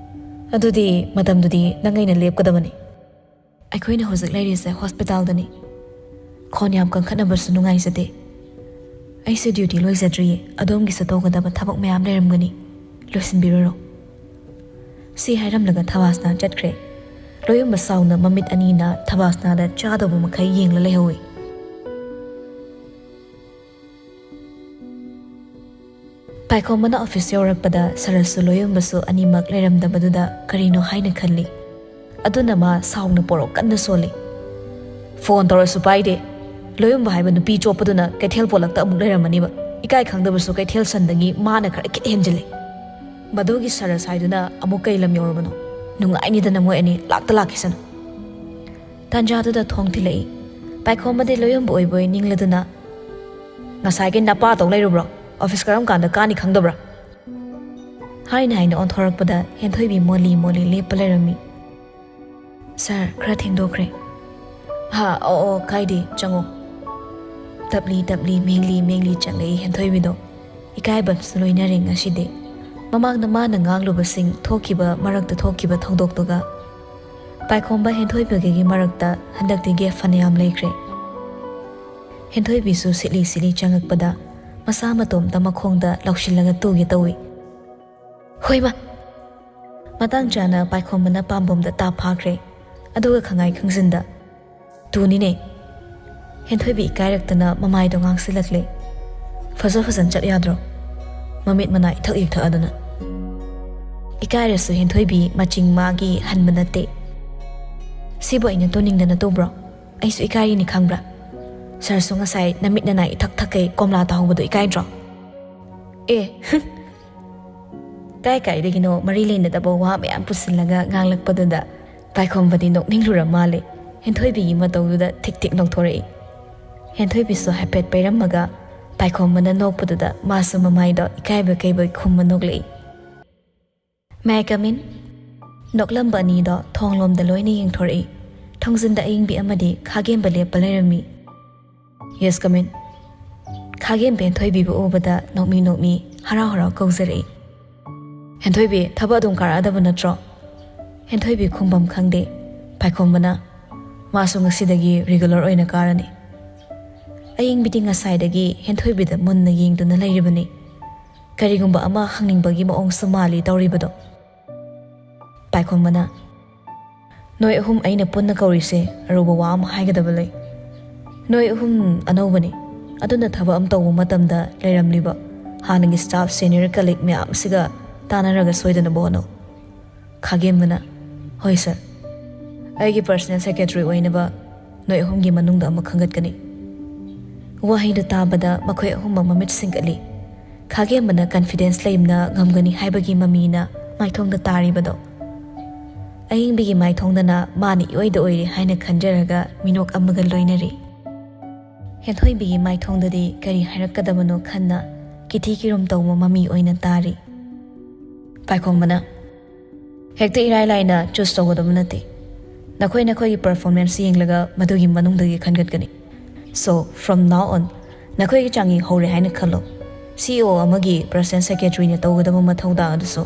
"ꯑꯗꯨꯗꯤ ꯃꯇꯝꯗꯨꯗꯤ ꯅꯪ ꯑꯩꯅ ꯂꯦꯞꯀꯗꯕꯅꯤ꯫" "ꯑꯩꯈꯣꯏꯅ ꯍꯧꯖꯤꯛ ꯂꯩꯔꯤꯁꯦ ꯍꯣꯁꯄꯤꯇꯥꯜꯗꯅꯤ꯫ ꯈꯣꯟ ꯌꯥꯝ ꯀꯟꯈꯠꯅꯕꯁꯨ ꯅꯨꯡꯉꯥꯏꯖꯗꯦ꯫ ꯑꯩꯁꯦ ꯗ꯭ꯌꯨꯇꯤ ꯂꯣꯏꯖꯗ꯭ꯔꯤꯌꯦ, ꯑꯗꯣꯝꯒꯤꯁꯨ ꯇꯧꯒꯗꯕ ꯊꯕꯛ ꯃꯌꯥꯝ ꯂꯩꯔꯝꯒꯅꯤ, ꯂꯣꯏꯁꯤꯟꯕꯤꯔꯨꯔꯣ꯫" ꯁꯤ ꯍꯥꯏꯔꯝꯂꯒ ꯊꯕꯥꯁꯅꯥ ꯆꯠꯈ꯭ꯔꯦ꯫ ꯂꯣꯌꯨꯝꯕ ꯁꯥꯎꯅ ꯃꯃꯤꯠ ꯑꯅꯤꯅ ꯊꯕꯥꯁꯅꯥꯗ ꯆꯥꯗꯧꯕ ꯃꯈꯩ ꯌꯦꯡꯂ ꯂꯩꯍꯧꯏ꯫ ꯄꯥꯏꯈꯣꯝꯕꯅ ꯑꯣꯐꯤꯁ ꯌꯧꯔꯛꯄꯗ ꯁꯔꯁꯁꯨ ꯂꯣꯌꯨꯝꯕꯁꯨ ꯑꯅꯤꯃꯛ ꯂꯩꯔꯝꯗꯕꯗꯨꯗ ꯀꯔꯤꯅꯣ ꯍꯥꯏꯅ ꯈꯜꯂꯤ꯫ ꯑꯗꯨꯅ ꯃꯥ ꯁꯥꯎꯅ ꯄꯣꯔꯣꯛ ꯀꯟꯅ ꯁꯣꯜꯂꯤ꯫ "ꯐꯣꯟ ꯇꯧꯔꯁꯨ ꯄꯥꯏꯗꯦ꯫ ꯂꯣꯌꯨꯝꯕ ꯍꯥꯏꯕ ꯅꯨꯄꯤ ꯆꯣꯞꯄꯗꯨꯅ ꯀꯩꯊꯦꯜ ꯄꯣꯂꯛꯇ ꯑꯃꯨꯛ ꯂꯩꯔꯝꯃꯅꯤꯕ꯫ ꯏꯀꯥꯏ ꯈꯪꯗꯕꯁꯨ ꯀꯩꯊꯦꯜ ꯁꯟꯗꯒꯤ ꯃꯥꯅ ꯈꯔ ꯈꯤꯠ ꯍꯦꯟꯖꯤꯜꯂꯤ꯫ ꯃꯗꯨꯒꯤ ꯁꯔꯁ ꯍꯥꯏꯗꯨꯅ ꯑꯃꯨꯛ ꯀꯩ ꯂꯝ ꯌꯧꯔꯕꯅꯣ? ꯅꯨꯡꯉꯥꯏꯅꯤꯗꯅ ꯃꯣꯏ ꯑꯅꯤ, ꯂꯥꯛꯇ ꯂꯥꯛꯈꯤꯁꯅꯨ꯫" ꯇꯥꯟꯖꯥꯗꯨꯗ ꯊꯣꯡ ꯊꯤꯜꯂꯛꯏ꯫ ꯄꯥꯏꯈꯣꯝꯕꯗꯤ ꯂꯣꯌꯨꯝꯕ ꯑꯣꯏꯕꯣꯏ ꯅꯤꯡꯂꯗꯨꯅ, "ꯉꯁꯥꯏꯒꯤ ꯅꯄꯥ ꯇꯧ ꯂꯩꯔꯨꯕ꯭ꯔꯣ? ꯑꯣꯐꯤꯁ ꯀꯔꯝ ꯀꯥꯟꯗ ꯀꯥꯅꯤ ꯈꯪꯗꯕ꯭ꯔꯥ?" ꯍꯥꯏꯅ ꯍꯥꯏꯅ ꯑꯣꯟꯊꯣꯔꯛꯄꯗ ꯍꯦꯟꯊꯣꯏꯕꯤ ꯃꯣꯜꯂꯤ ꯃꯣꯜꯂꯤ ꯂꯦꯞꯄ ꯂꯩꯔꯝꯃꯤ꯫ "ꯁꯥꯔ, ꯈꯔ ꯊꯦꯡꯗꯣꯛꯈ꯭ꯔꯦ꯫" "ꯍꯥ, ꯑꯣ, ꯑꯣ, ꯀꯥꯏꯗꯦ, ꯆꯪꯉꯣ꯫" ꯇꯞꯂꯤ ꯇꯞꯂꯤ ꯃꯦꯡꯂꯤ ꯃꯦꯡꯂꯤ ꯆꯪꯂꯛꯏ ꯍꯦꯟꯊꯣꯏꯕꯤꯗꯣ꯫ ꯏꯀꯥꯏꯕꯁꯨ ꯂꯣꯏꯅꯔꯦ ꯉꯁꯤꯗꯤ꯫ ꯃꯃꯥꯡꯗ ꯃꯥꯅ ꯉꯥꯡꯂꯨꯕꯁꯤꯡ ꯊꯣꯛꯈꯤꯕ ꯃꯔꯛꯇ ꯊꯣꯛꯈꯤꯕ ꯊꯧꯗꯣꯛꯇꯨꯒ ꯄꯥꯏꯈꯣꯝꯕ ꯍꯦꯟꯊꯣꯏꯕꯒꯤ ꯃꯔꯛꯇ ꯍꯟꯗꯛꯇꯤ ꯒꯦꯞ ꯐꯅꯌꯥꯝ ꯂꯩꯈ꯭ꯔꯦ꯫ ꯍꯦꯟꯊꯣꯏꯕꯤꯁꯨ ꯁꯤꯠꯂꯤ ꯁꯤꯠꯂꯤ ꯆꯪꯉꯛꯄꯗ ꯃꯁꯥ ꯃꯇꯣꯝꯇ ꯃꯈꯣꯡꯗ ꯂꯧꯁꯤꯜꯂꯒ ꯇꯨꯒꯦ ꯇꯧꯏ꯫ ꯍꯣꯏꯃ! ꯃꯇꯥꯡ ꯆꯥꯅ ꯄꯥꯏꯈꯣꯝꯕꯅ ꯄꯥꯝꯕꯣꯝꯗ ꯇꯥꯞ ꯐꯥꯈ꯭ꯔꯦ꯫ ꯑꯗꯨꯒ ꯈꯪꯉꯥꯏ ꯈꯪꯖꯤꯟꯗ, "ꯇꯨꯅꯤꯅꯦ!" ꯍꯦꯟꯊꯣꯏꯕꯤ ꯏꯀꯥꯏꯔꯛꯇꯅ ꯃꯃꯥꯏꯗꯣ ꯉꯥꯡꯁꯤꯜꯂꯛꯂꯦ꯫ "ꯐꯖ ꯐꯖꯅ ꯆꯠ ꯌꯥꯗ꯭ꯔꯣ? ꯃꯃꯤꯠ ꯃꯅꯥ ꯏꯊꯛ ꯏꯊꯛꯑꯗꯅ!" ꯏꯀꯥꯏꯔꯁꯨ ꯍꯦꯟꯊꯣꯏꯕꯤ ꯃꯆꯤꯡ ꯃꯥꯒꯤ ꯍꯟꯕ ꯅꯠꯇꯦ꯫ "ꯁꯤꯕꯨ ꯑꯩꯅ ꯇꯨꯅꯤꯡꯗꯅ ꯇꯨꯕ꯭ꯔꯣ? ꯑꯩꯁꯨ ꯏꯀꯥꯏꯔꯤꯅꯤ ꯈꯪꯕ꯭ꯔꯥ? ꯁꯥꯔꯁꯨ ꯉꯁꯥꯏ ꯅꯃꯤꯠ ꯅꯅꯥ ꯏꯊꯛ ꯊꯛꯀꯩ ꯀꯣꯝꯂꯥ ꯇꯥꯍꯧꯕꯗꯣ ꯏꯀꯥꯏꯗ꯭ꯔꯣ?" ꯑꯦ! ꯀꯥꯏ ꯀꯥꯏꯗꯒꯤꯅꯣ ꯃꯔꯤ ꯂꯩꯅꯗꯕ ꯋꯥ ꯃꯌꯥꯝ ꯄꯨꯁꯤꯜꯂꯒ ꯉꯥꯡꯂꯛꯄꯗꯨꯗ ꯄꯥꯏꯈꯣꯝꯕꯗꯤ ꯅꯣꯛꯅꯤꯡꯂꯨꯔ ꯃꯥꯜꯂꯦ꯫ ꯍꯦꯟꯊꯣꯏꯕꯤꯒꯤ ꯃꯇꯧꯗꯨꯗ ꯊꯤꯛ ꯊꯤꯛ ꯅꯣꯛꯊꯣꯔꯛꯏ꯫ ꯍꯦꯟꯊꯣꯏꯕꯤꯁꯨ ꯍꯥꯏꯐꯦꯠ ꯄꯩꯔꯝꯃꯒ ꯄꯥꯏꯈꯣꯝꯕꯅ ꯅꯣꯛꯄꯗꯨꯗ ꯃꯥꯁꯨ ꯃꯃꯥꯏꯗꯣ ꯏꯀꯥꯏꯕꯣꯏ ꯀꯩꯕꯣꯏ ꯈꯨꯝꯃ ꯅꯣꯛꯂꯛꯏ꯫ "May I come in?" ꯅꯣꯛꯂꯝꯕ ꯑꯅꯤꯗꯣ ꯊꯣꯡꯂꯣꯝꯗ ꯂꯣꯏꯅ ꯌꯦꯡꯊꯣꯔꯛꯏ꯫ ꯊꯣꯡꯖꯤꯟꯗ ꯑꯌꯤꯡꯕꯤ ꯑꯃꯗꯤ ꯈꯥꯒꯦꯝꯕ ꯂꯦꯞꯄ ꯂꯩꯔꯝꯃꯤ꯫ "Yes, come in." ꯈꯥꯒꯦꯝꯕ ꯍꯦꯟꯊꯣꯏꯕꯤꯕꯨ ꯎꯕꯗ ꯅꯣꯛꯃꯤ ꯅꯣꯛꯃꯤ ꯍꯔꯥꯎ ꯍꯔꯥꯎ ꯀꯧꯖꯔꯛꯏ꯫ "ꯍꯦꯟꯊꯣꯏꯕꯤ, ꯊꯕꯛ ꯑꯗꯨꯝ ꯀꯥꯔꯛꯑꯗꯕ ꯅꯠꯇ꯭ꯔꯣ?" ꯍꯦꯟꯊꯣꯏꯕꯤ ꯈꯨꯝꯕꯝ ꯈꯪꯗꯦ꯫ ꯄꯥꯏꯈꯣꯝꯕꯅ, "ꯃꯥꯁꯨ ꯉꯁꯤꯗꯒꯤ ꯔꯤꯒꯨꯂꯔ ꯑꯣꯏꯅ ꯀꯥꯔꯅꯤ꯫" ꯑꯌꯤꯡꯕꯤꯗꯤ ꯉꯁꯥꯏꯗꯒꯤ ꯍꯦꯟꯊꯣꯏꯕꯤꯗ ꯃꯨꯟꯅ ꯌꯦꯡꯗꯨꯅ ꯂꯩꯔꯤꯕꯅꯤ꯫ ꯀꯔꯤꯒꯨꯝꯕ ꯑꯃ ꯍꯪꯅꯤꯡꯕꯒꯤ ꯃꯑꯣꯡꯁꯨ ꯃꯥꯜꯂꯤ ꯇꯧꯔꯤꯕꯗꯣ꯫ ꯄꯥꯏꯈꯣꯝꯕꯅ, "ꯅꯣꯏ ꯑꯍꯨꯝ ꯑꯩꯅ ꯄꯨꯟꯅ ꯀꯧꯔꯤꯁꯦ ꯑꯔꯨꯕ ꯋꯥ ꯑꯃ ꯍꯥꯏꯒꯗꯕ ꯂꯩ꯫ ꯅꯣꯏ ꯑꯍꯨꯝ ꯑꯅꯧꯕꯅꯤ, ꯑꯗꯨꯅ ꯊꯕꯛ ꯑꯃ ꯇꯧꯕ ꯃꯇꯝꯗ ꯂꯩꯔꯝꯂꯤꯕ ꯍꯥꯟꯅꯒꯤ staff, senior colleague ꯃꯌꯥꯝꯁꯤꯒ ꯇꯥꯟꯅꯔꯒ ꯁꯣꯏꯗꯅꯕ ꯍꯣꯠꯅꯧ꯫" ꯈꯥꯒꯦꯝꯕꯅ, "ꯍꯣꯏ sir, ꯑꯩꯒꯤ personal secretary ꯑꯣꯏꯅꯕ ꯅꯣꯏ ꯑꯍꯨꯝꯒꯤ ꯃꯅꯨꯡꯗ ꯑꯃ ꯈꯟꯒꯠꯀꯅꯤ꯫" ꯋꯥꯍꯩꯗꯨ ꯇꯥꯕꯗ ꯃꯈꯣꯏ ꯑꯍꯨꯝꯃꯛ ꯃꯃꯤꯠ ꯁꯤꯡꯒꯠꯂꯤ꯫ ꯈꯥꯒꯦꯝꯕꯅ confidence ꯂꯩꯅ ꯉꯝꯒꯅꯤ ꯍꯥꯏꯕꯒꯤ ꯃꯃꯤꯅ ꯃꯥꯏꯊꯣꯡꯗ ꯇꯥꯔꯤꯕꯗꯣ꯫ ꯑꯌꯤꯡꯕꯤꯒꯤ ꯃꯥꯏꯊꯣꯡꯗꯅ ꯃꯥꯅ ꯏꯑꯣꯏꯗ ꯑꯣꯏꯔꯤ ꯍꯥꯏꯅ ꯈꯟꯖꯔꯒ ꯃꯤꯅꯣꯛ ꯑꯃꯒ ꯂꯣꯏꯅꯔꯤ꯫ ꯍꯦꯟꯊꯣꯏꯕꯤꯒꯤ ꯃꯥꯏꯊꯣꯡꯗꯗꯤ ꯀꯔꯤ ꯍꯥꯏꯔꯛꯀꯗꯕꯅꯣ ꯈꯟꯅ ꯀꯤꯊꯤ ꯀꯤꯔꯨꯝ ꯇꯧꯕ ꯃꯃꯤ ꯑꯣꯏꯅ ꯇꯥꯔꯤ꯫ ꯄꯥꯏꯈꯣꯝꯕꯅ, "ꯍꯦꯛꯇ ꯏꯔꯥꯏ ꯂꯥꯏꯅ choose ꯇꯧꯒꯗꯕ ꯅꯠꯇꯦ꯫ ꯅꯈꯣꯏ ꯅꯈꯣꯏꯒꯤ performance ꯌꯦꯡꯂꯒ ꯃꯗꯨꯒꯤ ꯃꯅꯨꯡꯗꯒꯤ ꯈꯟꯒꯠꯀꯅꯤ꯫ So, from now on, ꯅꯈꯣꯏꯒꯤ ꯆꯥꯡꯌꯦꯡ ꯍꯧꯔꯦ ꯍꯥꯏꯅ ꯈꯜꯂꯣ꯫ ꯁꯤ ꯏ ꯑꯣ ꯑꯃꯒꯤ ꯄꯔꯁꯅꯦꯜ ꯁꯦꯀ꯭ꯔꯦꯇꯔꯤꯅ ꯇꯧꯒꯗꯕ ꯃꯊꯧꯗꯥꯡ ꯑꯗꯨꯁꯨ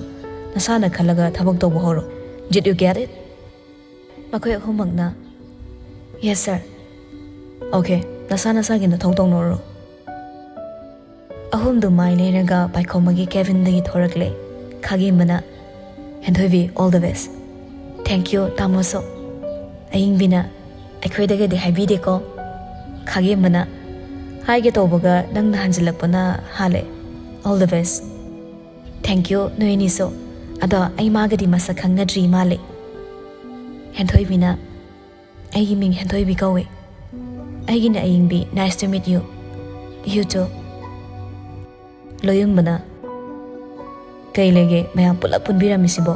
ꯅꯁꯥꯅ ꯈꯜꯂꯒ ꯊꯕꯛ ꯇꯧꯕ ꯍꯧꯔꯣ꯫ Did you get it? ꯃꯈꯣꯏ ꯑꯍꯨꯝꯃꯛꯅ, "Yes, sir." "Okay, ꯅꯁꯥ ꯅꯁꯥꯒꯤ ꯅꯊꯧ ꯇꯧꯅꯧꯔꯣ꯫" ꯑꯍꯨꯝꯗꯨ ꯃꯥꯏ ꯂꯩꯔꯒ ꯄꯥꯏꯈꯣꯝꯕꯒꯤ ꯀꯦꯕꯤꯟꯗꯒꯤ ꯊꯣꯔꯛꯂꯦ꯫ ꯈꯥꯒꯦꯝꯕꯅ, "ꯍꯦꯟꯊꯣꯏꯕꯤ, all the best꯫" "Thank you, ꯇꯥꯃꯣꯁꯨ꯫" ꯑꯌꯤꯡꯕꯤꯅ, "ꯑꯩꯈꯣꯏꯗꯒꯗꯤ ꯍꯥꯏꯕꯤꯗꯦꯀꯣ꯫" ꯈꯥꯒꯦꯝꯕꯅ, "ꯍꯥꯏꯒꯦ ꯇꯧꯕꯒ ꯅꯪꯅ ꯍꯟꯖꯤꯜꯂꯛꯄꯅ ꯍꯥꯜꯂꯦ꯫ All the best꯫" "Thank you, ꯅꯣꯏ ꯑꯅꯤꯁꯨ꯫ ꯑꯗꯣ ꯑꯩ ꯃꯥꯒꯗꯤ ꯃꯁꯛ ꯈꯪꯅꯗ꯭ꯔꯤ ꯃꯥꯜꯂꯦ꯫" ꯍꯦꯟꯊꯣꯏꯕꯤꯅ, "ꯑꯩꯒꯤ ꯃꯤꯡ ꯍꯦꯟꯊꯣꯏꯕꯤ ꯀꯧꯏ꯫" "ꯑꯩꯒꯤꯅ ꯑꯌꯤꯡꯕꯤ꯫ Nice to meet you." "You too꯫" ꯂꯣꯌꯨꯝꯕꯅ, "ꯀꯩ ꯂꯩꯒꯦ ꯃꯌꯥꯝ ꯄꯨꯂꯞ ꯄꯨꯟꯕꯤꯔꯝꯃꯤꯁꯤꯕꯣ?"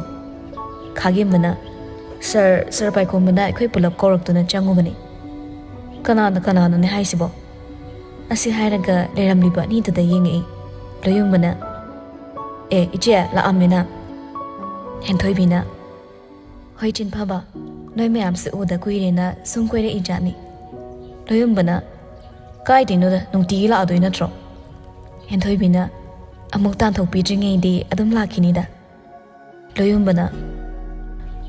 ꯈꯥꯒꯦꯝꯕꯅ, "ꯁꯥꯔ, ꯁꯥꯔ ꯄꯥꯏꯈꯣꯝꯕꯅ ꯑꯩꯈꯣꯏ ꯄꯨꯂꯞ ꯀꯧꯔꯛꯇꯨꯅ ꯆꯪꯉꯨꯕꯅꯤ꯫" "ꯀꯅꯥꯅ ꯀꯅꯥꯅꯣꯅꯦ ꯍꯥꯏꯁꯤꯕꯣ?" ꯑꯁꯤ ꯍꯥꯏꯔꯒ ꯂꯩꯔꯝꯂꯤꯕ ꯑꯅꯤꯗꯨꯗ ꯌꯦꯡꯉꯛꯏ꯫ ꯂꯣꯌꯨꯝꯕꯅ, "ꯑꯦ, ꯏꯆꯦ, ꯂꯥꯛꯑꯝꯃꯦꯅ꯫" ꯍꯦꯟꯊꯣꯏꯕꯤꯅ, "ꯍꯣꯏ ꯆꯤꯟꯐꯕ, ꯅꯣꯏ ꯃꯌꯥꯝꯁꯦ ꯎꯗ ꯀꯨꯏꯔꯦꯅ ꯁꯨꯝ ꯀꯣꯏꯔꯛꯏ ꯖꯥꯠꯅꯤ꯫" ꯂꯣꯌꯨꯝꯕꯅ, "ꯀꯥꯏꯗꯩꯅꯣꯗ, ꯅꯨꯡꯇꯤꯒꯤ ꯂꯥꯛꯑꯗꯣꯏ ꯅꯠꯇ꯭ꯔꯣ?" ꯍꯦꯟꯊꯣꯏꯕꯤꯅ, "ꯑꯃꯨꯛ ꯇꯥꯟꯊꯣꯛꯄꯤꯗ꯭ꯔꯤꯉꯩꯗꯤ ꯑꯗꯨꯝ ꯂꯥꯛꯈꯤꯅꯤꯗ꯫" ꯂꯣꯌꯨꯝꯕꯅ,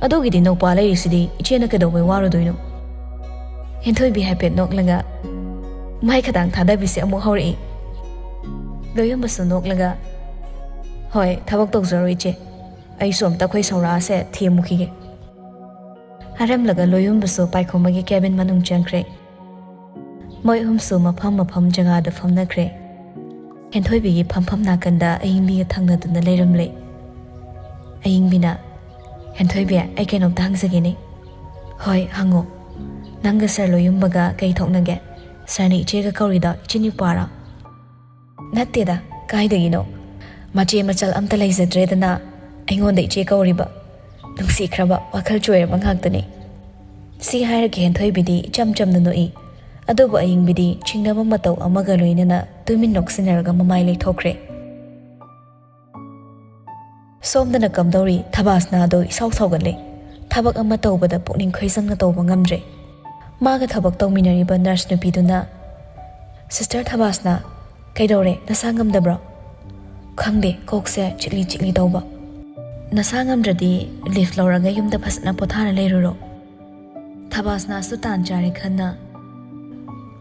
"ꯑꯗꯨꯒꯤꯗꯤ ꯅꯧꯄꯥ ꯂꯩꯔꯤꯁꯤꯗꯤ, ꯏꯆꯦꯅ ꯀꯩꯗꯧꯕꯩ ꯋꯥꯔꯨꯗꯣꯏꯅꯣ?" ꯍꯦꯟꯊꯣꯏꯕꯤ ꯍꯥꯏꯐꯦꯠ ꯅꯣꯛꯂꯒ, "ꯃꯥꯏ ꯈꯗꯥꯡ ꯊꯥꯗꯕꯤꯁꯦ ꯑꯃꯨꯛ ꯍꯧꯔꯛꯏ꯫" ꯂꯣꯌꯨꯝꯕꯁꯨ ꯅꯣꯛꯂꯒ, "ꯍꯣꯏ, ꯊꯕꯛ ꯇꯧꯖꯔꯣ ꯏꯆꯦ, ꯑꯩꯁꯨ ꯑꯝꯇ ꯑꯩꯈꯣꯏ ꯁꯧꯔꯥꯁꯦ ꯊꯦꯝꯃꯨꯈꯤꯒꯦ꯫" ꯍꯥꯏꯔꯝꯂꯒ ꯂꯣꯌꯨꯝꯕꯁꯨ ꯄꯥꯏꯈꯣꯝꯕꯒꯤ ꯀꯦꯕꯤꯟ ꯃꯅꯨꯡ ꯆꯪꯈ꯭ꯔꯦ꯫ ꯃꯣꯏ ꯑꯍꯨꯝꯁꯨ ꯃꯐꯝ ꯃꯐꯝ ꯖꯒꯥꯗ ꯐꯝꯅꯈ꯭ꯔꯦ꯫ ꯍꯦꯟꯊꯣꯏꯕꯤꯒꯤ ꯐꯝꯐꯝ ꯅꯥꯀꯟꯗ ꯑꯌꯤꯡꯕꯤꯒ ꯊꯪꯅꯗꯨꯅ ꯂꯩꯔꯝꯂꯦ꯫ ꯑꯌꯤꯡꯕꯤꯅ, "ꯍꯦꯟꯊꯣꯏꯕꯤ, ꯑꯩ ꯀꯩꯅꯣꯝꯇ ꯍꯪꯖꯒꯦꯅꯦ꯫" "ꯍꯣꯏ, ꯍꯪꯉꯣ꯫ ꯅꯪꯒ ꯁꯥꯔ ꯂꯣꯌꯨꯝꯕꯒ ꯀꯩ ꯊꯣꯛꯅꯒꯦ? ꯁꯥꯔꯅ ꯏꯆꯦꯒ ꯀꯧꯔꯤꯗꯣ ꯏꯆꯤꯟ ꯏꯎꯄꯥꯔꯣ?" "ꯅꯠꯇꯦꯗ, ꯀꯥꯏꯗꯒꯤꯅꯣ? ꯃꯆꯦ ꯃꯆꯜ ꯑꯝꯇ ꯂꯩꯖꯗ꯭ꯔꯦꯗꯅ ꯑꯩꯉꯣꯟꯗ ꯏꯆꯦ ꯀꯧꯔꯤꯕ꯫ ꯅꯨꯡꯁꯤꯈ꯭ꯔꯕ ꯋꯥꯈꯜ ꯆꯣꯏꯔꯕ ꯉꯥꯛꯇꯅꯤ꯫" ꯁꯤ ꯍꯥꯏꯔꯒ ꯍꯦꯟꯊꯣꯏꯕꯤꯗꯤ ꯏꯆꯝ ꯆꯝꯅ ꯅꯣꯛꯏ꯫ ꯑꯗꯨꯕꯨ ꯑꯌꯤꯡꯕꯤꯗꯤ ꯆꯤꯡꯅꯕ ꯃꯇꯧ ꯑꯃꯒ ꯂꯣꯏꯅꯅ ꯇꯨꯃꯤꯟ ꯅꯣꯛꯁꯤꯟꯅꯔꯒ ꯃꯃꯥꯏ ꯂꯩꯊꯣꯛꯈ꯭ꯔꯦ꯫ ꯁꯣꯝꯗꯅ ꯀꯝꯗꯧꯔꯤ? ꯊꯕꯥꯁꯅꯥꯗꯣ ꯏꯁꯥꯎ ꯁꯥꯎꯒꯠꯂꯦ꯫ ꯊꯕꯛ ꯑꯃ ꯇꯧꯕꯗ ꯄꯨꯛꯅꯤꯡ ꯈꯣꯏꯖꯪꯅ ꯇꯧꯕ ꯉꯝꯗ꯭ꯔꯦ꯫ ꯃꯥꯒ ꯊꯕꯛ ꯇꯧꯃꯤꯟꯅꯔꯤꯕ ꯅꯔꯁ ꯅꯨꯄꯤꯗꯨꯅ, "ꯁꯤꯁꯇꯔ ꯊꯕꯥꯁꯅꯥ, "ꯀꯩꯗꯧꯔꯦ? ꯅꯁꯥ ꯉꯝꯗꯕ꯭ꯔꯣ?" "ꯈꯪꯗꯦ, ꯀꯣꯛꯁꯦ ꯆꯤꯛꯂꯤ ꯆꯤꯛꯂꯤ ꯇꯧꯕ꯫" "ꯅꯁꯥ ꯉꯝꯗ꯭ꯔꯗꯤ ꯂꯤꯐ ꯂꯧꯔꯒ ꯌꯨꯝꯗ ꯐꯖꯅ ꯄꯣꯊꯥꯔ ꯂꯩꯔꯨꯔꯣ꯫" ꯊꯕꯥꯁꯅꯥꯁꯨ ꯇꯥꯟ ꯆꯥꯔꯦ ꯈꯟꯅ,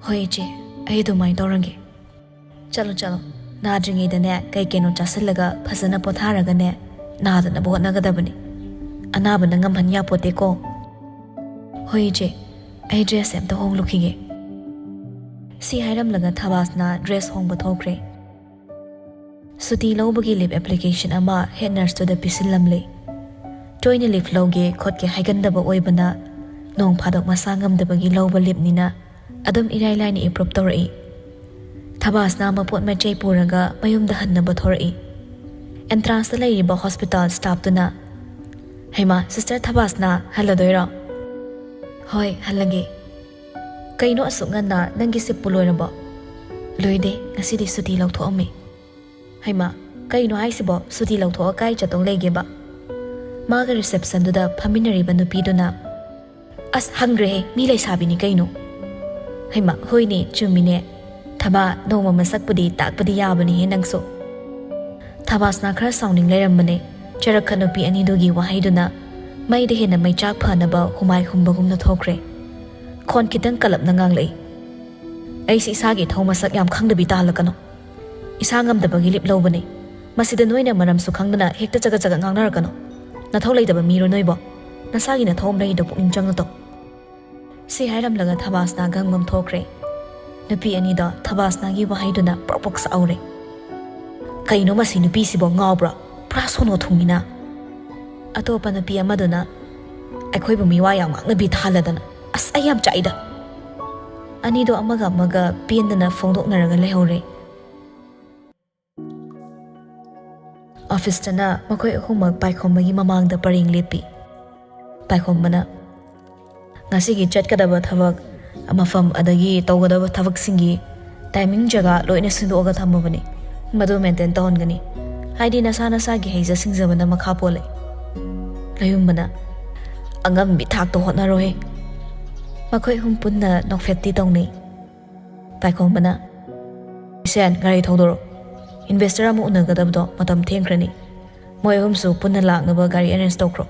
"ꯍꯣꯏ ꯏꯆꯦ, ꯑꯩ ꯑꯗꯨꯃꯥꯏꯅ ꯇꯧꯔꯒꯦ꯫" "ꯆꯠꯂꯣ ꯆꯠꯂꯣ, ꯅꯥꯗ꯭ꯔꯤꯉꯩꯗꯅꯦ ꯀꯩ ꯀꯩꯅꯣ ꯆꯥꯁꯤꯜꯂꯒ ꯐꯖꯅ ꯄꯣꯊꯥꯔꯒꯅꯦ, ꯅꯥꯗꯅꯕ ꯍꯣꯠꯅꯒꯗꯕꯅꯤ꯫ ꯑꯅꯥꯕꯅ ꯉꯝꯍꯟ ꯌꯥꯄꯣꯠꯇꯦꯀꯣ꯫" "ꯍꯣꯏ ꯏꯆꯦ, ꯑꯩ ꯗ꯭ꯔꯦꯁꯁꯦ ꯑꯝꯇ ꯍꯣꯡꯂꯨꯈꯤꯒꯦ꯫" ꯁꯤ ꯍꯥꯏꯔꯝꯂꯒ ꯊꯕꯥꯁꯅꯥ ꯗ꯭ꯔꯦꯁ ꯍꯣꯡꯕ ꯊꯣꯛꯈ꯭ꯔꯦ꯫ ꯁꯨꯇꯤ ꯂꯧꯕꯒꯤ ꯂꯤꯐ ꯑꯦꯄ꯭ꯂꯤꯀꯦꯁꯟ ꯑꯃ ꯍꯦꯗ ꯅꯔꯁꯇꯨꯗ ꯄꯤꯁꯤꯜꯂꯝꯂꯦ꯫ ꯇꯣꯏꯅ ꯂꯤꯐ ꯂꯧꯒꯦ ꯈꯣꯠꯀꯦ ꯍꯥꯏꯒꯟꯗꯕ ꯑꯣꯏꯕꯅ ꯅꯣꯡ ꯐꯥꯗꯣꯛ ꯃꯁꯥ ꯉꯝꯗꯕꯒꯤ ꯂꯧꯕ ꯂꯤꯐꯅꯤꯅ ꯑꯗꯨꯝ ꯏꯔꯥꯏ ꯂꯥꯏꯅ ꯑꯦꯄ꯭ꯔꯨꯞ ꯇꯧꯔꯛꯏ꯫ ꯊꯕꯥꯁꯅꯥ ꯃꯄꯣꯠ ꯃꯆꯩ ꯄꯨꯔꯒ ꯃꯌꯨꯝꯗ ꯍꯟꯅꯕ ꯊꯣꯔꯛꯏ꯫ ꯑꯦꯟꯇ꯭ꯔꯥꯟꯁꯇ ꯂꯩꯔꯤꯕ ꯍꯣꯁꯄꯤꯇꯥꯜ ꯁ꯭ꯇꯥꯐꯇꯨꯅ, "ꯍꯩꯃꯥ, ꯁꯤꯁꯇꯔ ꯊꯕꯥꯁꯅꯥ, ꯍꯜꯂꯗꯣꯏꯔꯣ?" "ꯍꯣꯏ, ꯍꯜꯂꯒꯦ꯫" "ꯀꯩꯅꯣ ꯑꯁꯨꯛ ꯉꯟꯅ? ꯅꯪꯒꯤ ꯁꯤꯞꯄꯨ ꯂꯣꯏꯔꯕꯣ?" "ꯂꯣꯏꯗꯦ, ꯉꯁꯤꯗꯤ ꯁꯨꯇꯤ ꯂꯧꯊꯣꯛꯑꯝꯃꯦ꯫" "ꯍꯩꯃꯥ, ꯀꯩꯅꯣ ꯍꯥꯏꯁꯤꯕꯣ? ꯁꯨꯇꯤ ꯂꯧꯊꯣꯛꯑ ꯀꯥꯏ ꯆꯠꯇꯧ ꯂꯩꯒꯦꯕ?" ꯃꯥꯒ ꯔꯤꯁꯦꯞꯁꯟꯗꯨꯗ ꯐꯝꯃꯤꯟꯅꯔꯤꯕ ꯅꯨꯄꯤꯗꯨꯅ, "ꯑꯁ, ꯍꯪꯈ꯭ꯔꯦꯍꯦ, ꯃꯤ ꯂꯩꯁꯥꯕꯤꯅꯤ ꯀꯩꯅꯣ꯫" "ꯍꯩꯃꯥ, ꯍꯣꯏꯅꯦ, ꯆꯨꯝꯃꯤꯅꯦ꯫ ꯊꯕꯥ, ꯅꯣꯡꯃ ꯃꯁꯛꯄꯨꯗꯤ ꯇꯥꯛꯄꯗꯤ ꯌꯥꯕꯅꯤꯍꯦ ꯅꯪꯁꯨ꯫" ꯊꯕꯥꯁꯅꯥ ꯈꯔ ꯁꯥꯎꯅꯤꯡ ꯂꯩꯔꯝꯕꯅꯦ꯫ ꯆꯔꯛꯈ ꯅꯨꯄꯤ ꯑꯅꯤꯗꯨꯒꯤ ꯋꯥꯍꯩꯗꯨꯅ ꯃꯩꯗ ꯍꯦꯟꯅ ꯃꯩꯆꯥꯛ ꯐꯅꯕ ꯍꯨꯃꯥꯏ ꯍꯨꯝꯕꯒꯨꯝꯅ ꯊꯣꯛꯈ꯭ꯔꯦ꯫ ꯈꯣꯟ ꯈꯤꯇꯪ ꯀꯜꯂꯞꯅ ꯉꯥꯡꯂꯛꯏ, "ꯑꯩꯁꯤ ꯏꯁꯥꯒꯤ ꯏꯊꯧ ꯃꯁꯛ ꯌꯥꯝ ꯈꯪꯗꯕꯤ ꯇꯥꯍꯜꯂꯛꯀꯅꯨ꯫ ꯏꯁꯥ ꯉꯝꯗꯕꯒꯤ ꯂꯤꯞ ꯂꯧꯕꯅꯦ꯫ ꯃꯁꯤꯗ ꯅꯣꯏꯅ ꯃꯔꯝꯁꯨ ꯈꯪꯗꯅ ꯍꯦꯛꯇ ꯆꯒꯠ ꯆꯒꯠ ꯉꯥꯡꯅꯔꯛꯀꯅꯨ꯫ ꯅꯊꯧ ꯂꯩꯇꯕ ꯃꯤꯔꯣ ꯅꯣꯏꯕꯣ? ꯅꯁꯥꯒꯤ ꯅꯊꯧ ꯑꯃ ꯂꯩꯔꯤꯗꯣ ꯄꯨꯛꯅꯤꯡ ꯆꯪꯅ ꯇꯧ꯫" ꯁꯤ ꯍꯥꯏꯔꯝꯂꯒ ꯊꯕꯥꯁꯅꯥ ꯒꯪ ꯒꯪ ꯊꯣꯛꯈ꯭ꯔꯦ꯫ ꯅꯨꯄꯤ ꯑꯅꯤꯗꯣ ꯊꯕꯥꯁꯅꯥꯒꯤ ꯋꯥꯍꯩꯗꯨꯅ ꯄ꯭ꯔꯣꯛ ꯄ꯭ꯔꯣꯛ ꯁꯥꯎꯔꯦ꯫ "ꯀꯩꯅꯣ ꯃꯁꯤ ꯅꯨꯄꯤꯁꯤꯕꯣ, ꯉꯥꯎꯕ꯭ꯔꯣ? ꯄꯨꯔꯥ ꯁꯣꯅꯣ ꯊꯨꯡꯉꯤꯅ꯫" ꯑꯇꯣꯞꯄ ꯅꯨꯄꯤ ꯑꯃꯗꯨꯅ, "ꯑꯩꯈꯣꯏꯕꯨ ꯃꯤꯋꯥ ꯌꯥꯝ ꯉꯥꯡꯅꯕꯤ ꯊꯥꯍꯜꯂꯗꯅ꯫ ꯑꯁ, ꯑꯩ ꯌꯥꯝ ꯆꯥꯛꯏꯗ꯫" ꯑꯅꯤꯗꯣ ꯑꯃꯒ ꯑꯃꯒ ꯄꯦꯟꯗꯅ ꯐꯣꯡꯗꯣꯛꯅꯔꯒ ꯂꯩꯍꯧꯔꯦ꯫ ꯑꯣꯐꯤꯁꯇꯅ ꯃꯈꯣꯏ ꯑꯍꯨꯝꯃꯛ ꯄꯥꯏꯈꯣꯝꯕꯒꯤ ꯃꯃꯥꯡꯗ ꯄꯔꯦꯡ ꯂꯦꯞꯄꯤ꯫ ꯄꯥꯏꯈꯣꯝꯕꯅ, "ꯉꯁꯤꯒꯤ ꯆꯠꯀꯗꯕ ꯊꯕꯛ ꯃꯐꯝ ꯑꯗꯒꯤ ꯇꯧꯒꯗꯕ ꯊꯕꯛꯁꯤꯡꯒꯤ ꯇꯥꯏꯃꯤꯡ ꯖꯒꯥ ꯂꯣꯏꯅ ꯁꯤꯟꯗꯣꯛꯑꯒ ꯊꯝꯃꯕꯅꯤ꯫ ꯃꯗꯨ ꯃꯦꯟꯇꯦꯟ ꯇꯧꯍꯟꯒꯅꯤ꯫ ꯍꯥꯏꯗꯤ ꯅꯁꯥ ꯅꯁꯥꯒꯤ ꯍꯩꯖ ꯁꯤꯡꯖꯕꯅ ꯃꯈꯥ ꯄꯣꯜꯂꯦ꯫" ꯂꯩꯌꯨꯝꯕꯅ, "ꯑꯉꯝꯕꯤ ꯊꯥꯛꯇ ꯍꯣꯠꯅꯔꯣꯍꯦ꯫" ꯃꯈꯣꯏ ꯑꯍꯨꯝ ꯄꯨꯟꯅ ꯅꯣꯛꯐꯦꯠꯇꯤ ꯇꯧꯅꯩ꯫ ꯄꯥꯏꯈꯣꯝꯕꯅ, ꯏꯁꯦꯟ, ꯒꯥꯔꯤ ꯊꯧꯗꯣꯔꯛꯑꯣ꯫ ꯏꯟꯚꯦꯁꯇꯔ ꯑꯃ ꯎꯅꯒꯗꯕꯗꯣ ꯃꯇꯝ ꯊꯦꯡꯈ꯭ꯔꯅꯤ꯫ ꯃꯣꯏ ꯑꯍꯨꯝꯁꯨ ꯄꯨꯟꯅ ꯂꯥꯛꯅꯕ ꯒꯥꯔꯤ ꯑꯦꯔꯦꯟꯖ ꯇꯧꯈ꯭ꯔꯣ꯫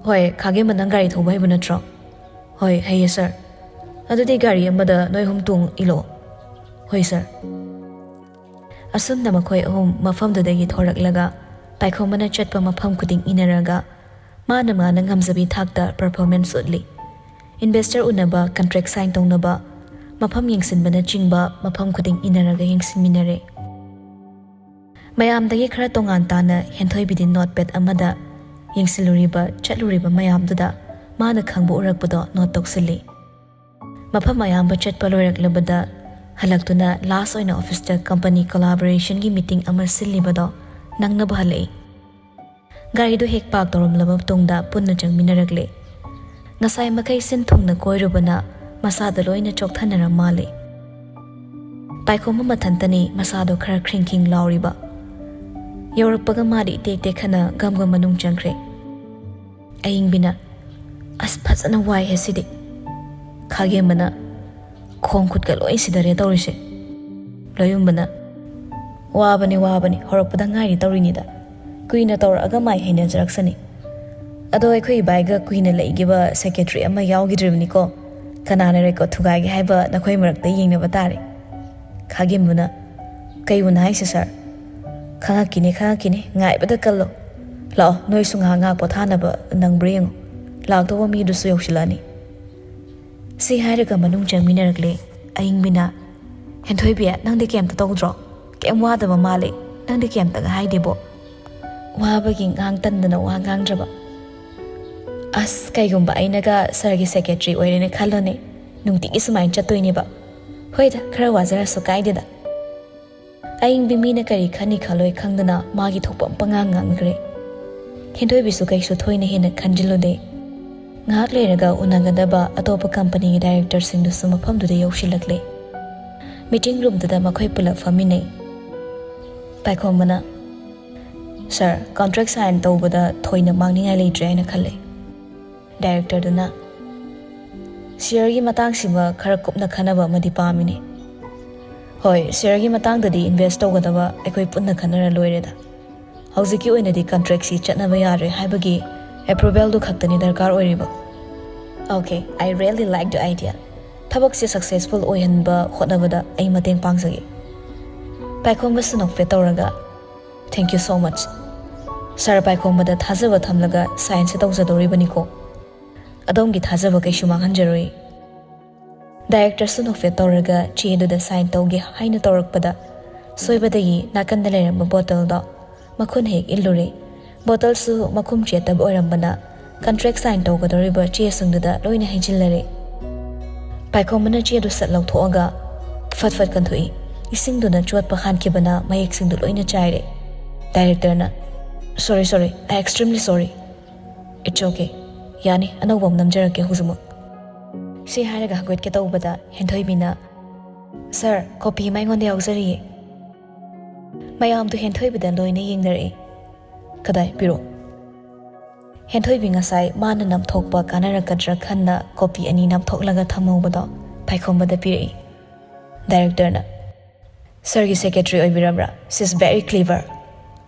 ꯍꯣꯏ, ꯈꯥꯒꯦꯝꯕ, ꯅꯪ ꯒꯥꯔꯤ ꯊꯧꯕ ꯍꯩꯕ ꯅꯠꯇ꯭ꯔꯣ? ꯍꯣꯏ, ꯍꯩꯌꯦ ꯁꯥꯔ꯫ ꯑꯗꯨꯗꯤ ꯒꯥꯔꯤ ꯑꯃꯗ ꯅꯣꯏ ꯑꯍꯨꯝ ꯇꯣꯡ ꯏꯜꯂꯛꯑꯣ꯫ ꯍꯣꯏ ꯁꯥꯔ꯫ ꯑꯁꯨꯝꯅ ꯃꯈꯣꯏ ꯑꯍꯨꯝ ꯃꯐꯝꯗꯨꯗꯒꯤ ꯊꯣꯔꯛꯂꯒ ꯄꯥꯏꯈꯣꯝꯕꯅ ꯆꯠꯄ ꯃꯐꯝ ꯈꯨꯗꯤꯡ ꯏꯟꯅꯔꯒ ꯃꯥꯅ ꯃꯥꯅ ꯉꯝꯖꯕꯤ ꯊꯥꯛꯇ ꯄꯔꯐꯣꯔꯃꯦꯟꯁ ꯎꯠꯂꯤ꯫ ꯏꯟꯚꯦꯁꯇꯔ ꯎꯅꯕ, ꯀꯟꯇ꯭ꯔꯦꯛ ꯁꯥꯏꯟ ꯇꯧꯅꯕ, ꯃꯐꯝ ꯌꯦꯡꯁꯤꯟꯕꯅꯆꯤꯡꯕ ꯃꯐꯝ ꯈꯨꯗꯤꯡ ꯏꯟꯅꯔꯒ ꯌꯦꯡꯁꯤꯟꯃꯤꯟꯅꯔꯦ꯫ ꯃꯌꯥꯝꯗꯒꯤ ꯈꯔ ꯇꯣꯉꯥꯟ ꯇꯥꯅ ꯍꯦꯟꯊꯣꯏꯕꯤꯗꯤ ꯅꯣꯠꯄꯦꯗ ꯑꯃꯗ ꯌꯦꯡꯁꯤꯜꯂꯨꯔꯤꯕ, ꯆꯠꯂꯨꯔꯤꯕ ꯃꯌꯥꯝꯗꯨꯗ ꯃꯥꯅ ꯈꯪꯕ ꯎꯔꯛꯄꯗꯣ ꯅꯣꯠ ꯇꯧꯁꯤꯜꯂꯤ꯫ ꯃꯐꯝ ꯑꯌꯥꯝꯕ ꯆꯠꯄ ꯂꯣꯏꯔꯛꯂꯕꯗ ꯍꯜꯂꯛꯇꯨꯅ ꯂꯥꯁ ꯑꯣꯏꯅ ꯑꯣꯐꯤꯁꯇ ꯀꯝꯄꯅꯤ ꯀꯣꯂꯥꯕꯣꯔꯦꯁꯟꯒꯤ ꯃꯤꯇꯤꯡ ꯑꯃ ꯁꯤꯜꯂꯤꯕꯗꯣ ꯅꯪꯅꯕ ꯍꯜꯂꯛꯏ꯫ ꯒꯥꯔꯤꯗꯨ ꯍꯦꯛ ꯄꯥꯔꯛ ꯇꯧꯔꯝꯂꯕ ꯃꯇꯨꯡꯗ ꯄꯨꯟꯅ ꯆꯪꯃꯤꯟꯅꯔꯛꯂꯦ꯫ ꯉꯁꯥꯏ ꯃꯈꯩ ꯁꯤꯟ ꯊꯨꯡꯅ ꯀꯣꯏꯔꯨꯕꯅ ꯃꯁꯥꯗ ꯂꯣꯏꯅ ꯆꯣꯛꯊꯅꯔ ꯃꯥꯜꯂꯦ꯫ ꯄꯥꯏꯈꯣꯝꯕ ꯃꯊꯟꯇꯅꯤ ꯃꯁꯥꯗꯣ ꯈꯔ ꯈ꯭ꯔꯤꯡ ꯈꯤꯡ ꯂꯥꯎꯔꯤꯕ꯫ ꯌꯧꯔꯛꯄꯒ ꯃꯥꯗꯤ ꯏꯇꯦꯛ ꯇꯦꯛꯈꯅ ꯒꯝꯒ ꯃꯅꯨꯡ ꯆꯪꯈ꯭ꯔꯦ꯫ ꯑꯌꯤꯡꯕꯤꯅ, "ꯑꯁ, ꯐꯖꯅ ꯋꯥꯏꯍꯦ ꯁꯤꯗꯤ"꯫ ꯈꯥꯒꯦꯝꯕꯅ, "ꯈꯣꯡ ꯈꯨꯠꯀ ꯂꯣꯏ ꯁꯤꯗꯔꯦ ꯇꯧꯔꯤꯁꯦ"꯫ ꯂꯣꯌꯨꯝꯕꯅ, "ꯋꯥꯕꯅꯤ, ꯋꯥꯕꯅꯤ, ꯍꯧꯔꯛꯄꯗ ꯉꯥꯏꯔꯤ ꯇꯧꯔꯤꯅꯤꯗ꯫ ꯀꯨꯏꯅ ꯇꯧꯔꯛꯑꯒ ꯃꯥꯏ ꯍꯩꯅꯖꯔꯛꯁꯅꯤ꯫ ꯑꯗꯣ ꯑꯩꯈꯣꯏ ꯏꯕꯥꯏꯒ ꯀꯨꯏꯅ ꯂꯩꯈꯤꯕ ꯁꯦꯀ꯭ꯔꯦꯇꯔꯤ ꯑꯃ ꯌꯥꯎꯈꯤꯗ꯭ꯔꯤꯕꯅꯤꯀꯣ꯫ ꯀꯅꯥꯅ ꯔꯦꯀꯣꯔꯗ ꯊꯨꯒꯥꯏꯒꯦ ꯍꯥꯏꯕ ꯅꯈꯣꯏ ꯃꯔꯛꯇ ꯌꯦꯡꯅꯕ ꯇꯥꯔꯦ"꯫ ꯈꯥꯒꯦꯝꯕꯅ, "ꯀꯩꯕꯨꯅꯣ ꯍꯥꯏꯁꯦ ꯁꯥꯔ? ꯈꯪꯉꯛꯈꯤꯅꯤ, ꯈꯪꯉꯛꯈꯤꯅꯤ, ꯉꯥꯏꯕꯗ ꯀꯜꯂꯣ꯫ ꯂꯥꯛꯑꯣ, ꯅꯣꯏꯁꯨ ꯉꯥꯏꯍꯥꯛ ꯉꯥꯏꯍꯥꯛ ꯄꯣꯊꯥꯅꯕ ꯅꯪꯕ꯭ꯔꯥ ꯌꯦꯡꯉꯣ꯫ ꯂꯥꯛꯇꯧꯕ ꯃꯤꯗꯨꯁꯨ ꯌꯧꯁꯤꯜꯂꯛꯑꯅꯤ"꯫ ꯁꯤ ꯍꯥꯏꯔꯒ ꯃꯅꯨꯡ ꯆꯪꯃꯤꯟꯅꯔꯛꯂꯦ꯫ ꯑꯌꯤꯡꯕꯤꯅ, "ꯍꯦꯟꯊꯣꯏꯕꯤ, ꯅꯪꯗꯤ ꯀꯩꯝꯇ ꯇꯧꯗ꯭ꯔꯣ? ꯀꯩꯝ ꯋꯥꯗꯕ ꯃꯥꯜꯂꯦ꯫ ꯅꯪꯗꯤ ꯀꯩꯝꯇꯒ ꯍꯥꯏꯗꯦꯕꯣ"꯫ ꯋꯥꯕꯒꯤ ꯉꯥꯡ ꯇꯟꯗꯅ ꯋꯥ ꯉꯥꯡꯗ꯭ꯔꯕ꯫ "ꯑꯁ, ꯀꯩꯒꯨꯝꯕ ꯑꯩꯅꯒ ꯁꯥꯔꯒꯤ ꯁꯦꯀ꯭ꯔꯦꯇꯔꯤ ꯑꯣꯏꯔꯦꯅ ꯈꯜꯂꯣꯅꯦ꯫ ꯅꯨꯡꯇꯤꯒꯤ ꯁꯨꯃꯥꯏꯅ ꯆꯠꯇꯣꯏꯅꯦꯕ꯫ ꯍꯣꯏꯗ, ꯈꯔ ꯋꯥꯖꯔꯁꯨ ꯀꯥꯏꯗꯦꯗ"꯫ ꯑꯌꯤꯡꯕꯤ ꯃꯤꯅ ꯀꯔꯤ ꯈꯟꯅꯤ ꯈꯜꯂꯣꯏ ꯈꯪꯗꯅ ꯃꯥꯒꯤ ꯊꯣꯛꯄ ꯑꯃ ꯄꯉꯥꯡ ꯉꯥꯡꯈ꯭ꯔꯦ꯫ ꯍꯦꯟꯊꯣꯏꯕꯤꯁꯨ ꯀꯩꯁꯨ ꯊꯣꯏꯅ ꯍꯦꯟꯅ ꯈꯟꯖꯤꯜꯂꯨꯗꯦ꯫ ꯉꯥꯏꯍꯥꯛ ꯂꯩꯔꯒ ꯎꯅꯒꯗꯕ ꯑꯇꯣꯞꯄ ꯀꯝꯄꯅꯤꯒꯤ ꯗꯥꯏꯔꯦꯛꯇꯔꯁꯤꯡꯗꯨꯁꯨ ꯃꯐꯝꯗꯨꯗ ꯌꯧꯁꯤꯜꯂꯛꯂꯦ꯫ ꯃꯤꯇꯤꯡ ꯔꯨꯝꯗꯨꯗ ꯃꯈꯣꯏ ꯄꯨꯂꯞ ꯐꯝꯃꯤꯟꯅꯩ꯫ ꯄꯥꯏꯈꯣꯝꯕꯅ, "ꯁꯥꯔ, ꯀꯟꯇ꯭ꯔꯦꯛ ꯁꯥꯏꯟ ꯇꯧꯕꯗ ꯊꯣꯏꯅ ꯃꯥꯡꯅꯤꯡꯉꯥꯏ ꯂꯩꯇ꯭ꯔꯦ ꯍꯥꯏꯅ ꯈꯜꯂꯦ"꯫ ꯗꯥꯏꯔꯦꯛꯇꯔꯗꯨꯅ, "ꯁꯤꯌꯔꯒꯤ ꯃꯇꯥꯡꯁꯤꯃ ꯈꯔ ꯀꯨꯞꯅ ꯈꯟꯅꯕ ꯑꯃꯗꯤ ꯄꯥꯝꯃꯤꯅꯦ"꯫ ꯍꯣꯏ, ꯁꯤꯌꯔꯒꯤ ꯃꯇꯥꯡꯗꯗꯤ ꯏꯟꯚꯦꯁ ꯇꯧꯒꯗꯕ ꯑꯩꯈꯣꯏ ꯄꯨꯟꯅ ꯈꯟꯅꯔ ꯂꯣꯏꯔꯦꯗ꯫ ꯍꯧꯖꯤꯛꯀꯤ ꯑꯣꯏꯅꯗꯤ ꯀꯟꯇ꯭ꯔꯦꯛꯁꯤ ꯆꯠꯅꯕ ꯌꯥꯗ꯭ꯔꯦ ꯍꯥꯏꯕꯒꯤ ꯑꯦꯄ꯭ꯔꯨꯚꯦꯜꯗꯨ ꯈꯛꯇꯅꯤ ꯗꯔꯀꯥꯔ ꯑꯣꯏꯔꯤꯕ꯫ Okay, I really like the idea. ꯊꯕꯛꯁꯦ ꯁꯛꯁꯦꯁꯐꯨꯜ ꯑꯣꯏꯍꯟꯕ ꯍꯣꯠꯅꯕꯗ ꯑꯩ ꯃꯇꯦꯡ ꯄꯥꯡꯖꯒꯦ꯫ ꯄꯥꯏꯈꯣꯝꯕꯁꯨ ꯅꯣꯛꯐꯦꯠ ꯇꯧꯔꯒ, Thank you so much. ꯁꯥꯔ ꯄꯥꯏꯈꯣꯝꯕꯗ ꯊꯥꯖꯕ ꯊꯝꯂꯒ ꯁꯥꯏꯟꯁꯦ ꯇꯧꯖꯗꯧꯔꯤꯕꯅꯤꯀꯣ꯫ ꯑꯗꯣꯝꯒꯤ ꯊꯥꯖꯕ ꯀꯩꯁꯨ ꯃꯥꯡꯍꯟꯖꯔꯣꯏ꯫ ꯗꯥꯏꯔꯦꯛꯇꯔꯁꯨ ꯅꯣꯛꯐꯦꯠ ꯇꯧꯔꯒ ꯆꯦꯗꯨꯗ ꯁꯥꯏꯟ ꯇꯧꯒꯦ ꯍꯥꯏꯅ ꯇꯧꯔꯛꯄꯗ, ꯁꯣꯏꯕꯗꯒꯤ ꯅꯥꯀꯟꯗ ꯂꯩꯔꯝꯕ ꯕꯣꯇꯜꯗꯣ ꯃꯈꯨꯟ ꯍꯦꯛ ꯏꯜꯂꯨꯔꯦ꯫ ꯕꯣꯇꯜꯁꯨ ꯃꯈꯨꯝ ꯆꯦꯠꯇꯕ ꯑꯣꯏꯔꯝꯕꯅ, ꯀꯟꯇ꯭ꯔꯦꯛ ꯁꯥꯏꯟ ꯇꯧꯒꯗꯧꯔꯤꯕ ꯆꯦꯁꯤꯡꯗꯨꯗ ꯂꯣꯏꯅ ꯍꯩꯖꯤꯜꯂꯔꯦ꯫ ꯄꯥꯏꯈꯣꯝꯕꯅ ꯆꯦꯗꯨ ꯁꯠ ꯂꯧꯊꯣꯛꯑꯒ ꯐꯠ ꯐꯠ ꯀꯟꯊꯣꯛꯏ꯫ ꯏꯁꯤꯡꯗꯨꯅ ꯆꯣꯠꯄ ꯍꯥꯟꯈꯤꯕꯅ ꯃꯌꯦꯛꯁꯤꯡꯗꯨ ꯂꯣꯏꯅ ꯆꯥꯏꯔꯦ꯫ ꯗꯥꯏꯔꯦꯛꯇꯔꯅ, "Sorry, sorry, I extremely sorry." "It's okay. ꯌꯥꯅꯤ, ꯑꯅꯧꯕ ꯑꯃ ꯅꯝꯖꯔꯛꯀꯦ ꯍꯧꯖꯤꯛꯃꯛ꯫" ꯁꯤ ꯍꯥꯏꯔꯒ ꯍꯪꯒꯣꯏꯠꯀꯦ ꯇꯧꯕꯗ ꯍꯦꯟꯊꯣꯏꯕꯤꯅ, "ꯁꯥꯔ, ꯀꯣꯄꯤ ꯑꯃ ꯑꯩꯉꯣꯟꯗ ꯌꯥꯎꯖꯔꯤꯌꯦ꯫" ꯃꯌꯥꯝꯗꯨ ꯍꯦꯟꯊꯣꯏꯕꯤꯗ ꯂꯣꯏꯅ ꯌꯦꯡꯅꯔꯛꯏ꯫ "ꯀꯗꯥꯏ? ꯄꯤꯔꯛꯑꯣ꯫" ꯍꯦꯟꯊꯣꯏꯕꯤ ꯉꯁꯥꯏ ꯃꯥꯅ ꯅꯝꯊꯣꯛꯄ ꯀꯥꯟꯅꯔꯛꯀꯗ꯭ꯔꯥ ꯈꯟꯅ ꯀꯣꯄꯤ ꯑꯅꯤ ꯅꯝꯊꯣꯛꯂꯒ ꯊꯝꯍꯧꯕꯗꯣ ꯄꯥꯏꯈꯣꯝꯕꯗ ꯄꯤꯔꯛꯏ꯫ ꯗꯥꯏꯔꯦꯛꯇꯔꯅ, "ꯁꯥꯔꯒꯤ ꯁꯦꯀ꯭ꯔꯦꯇꯔꯤ ꯑꯣꯏꯕꯤꯔꯕ꯭ꯔꯥ? She is very clever."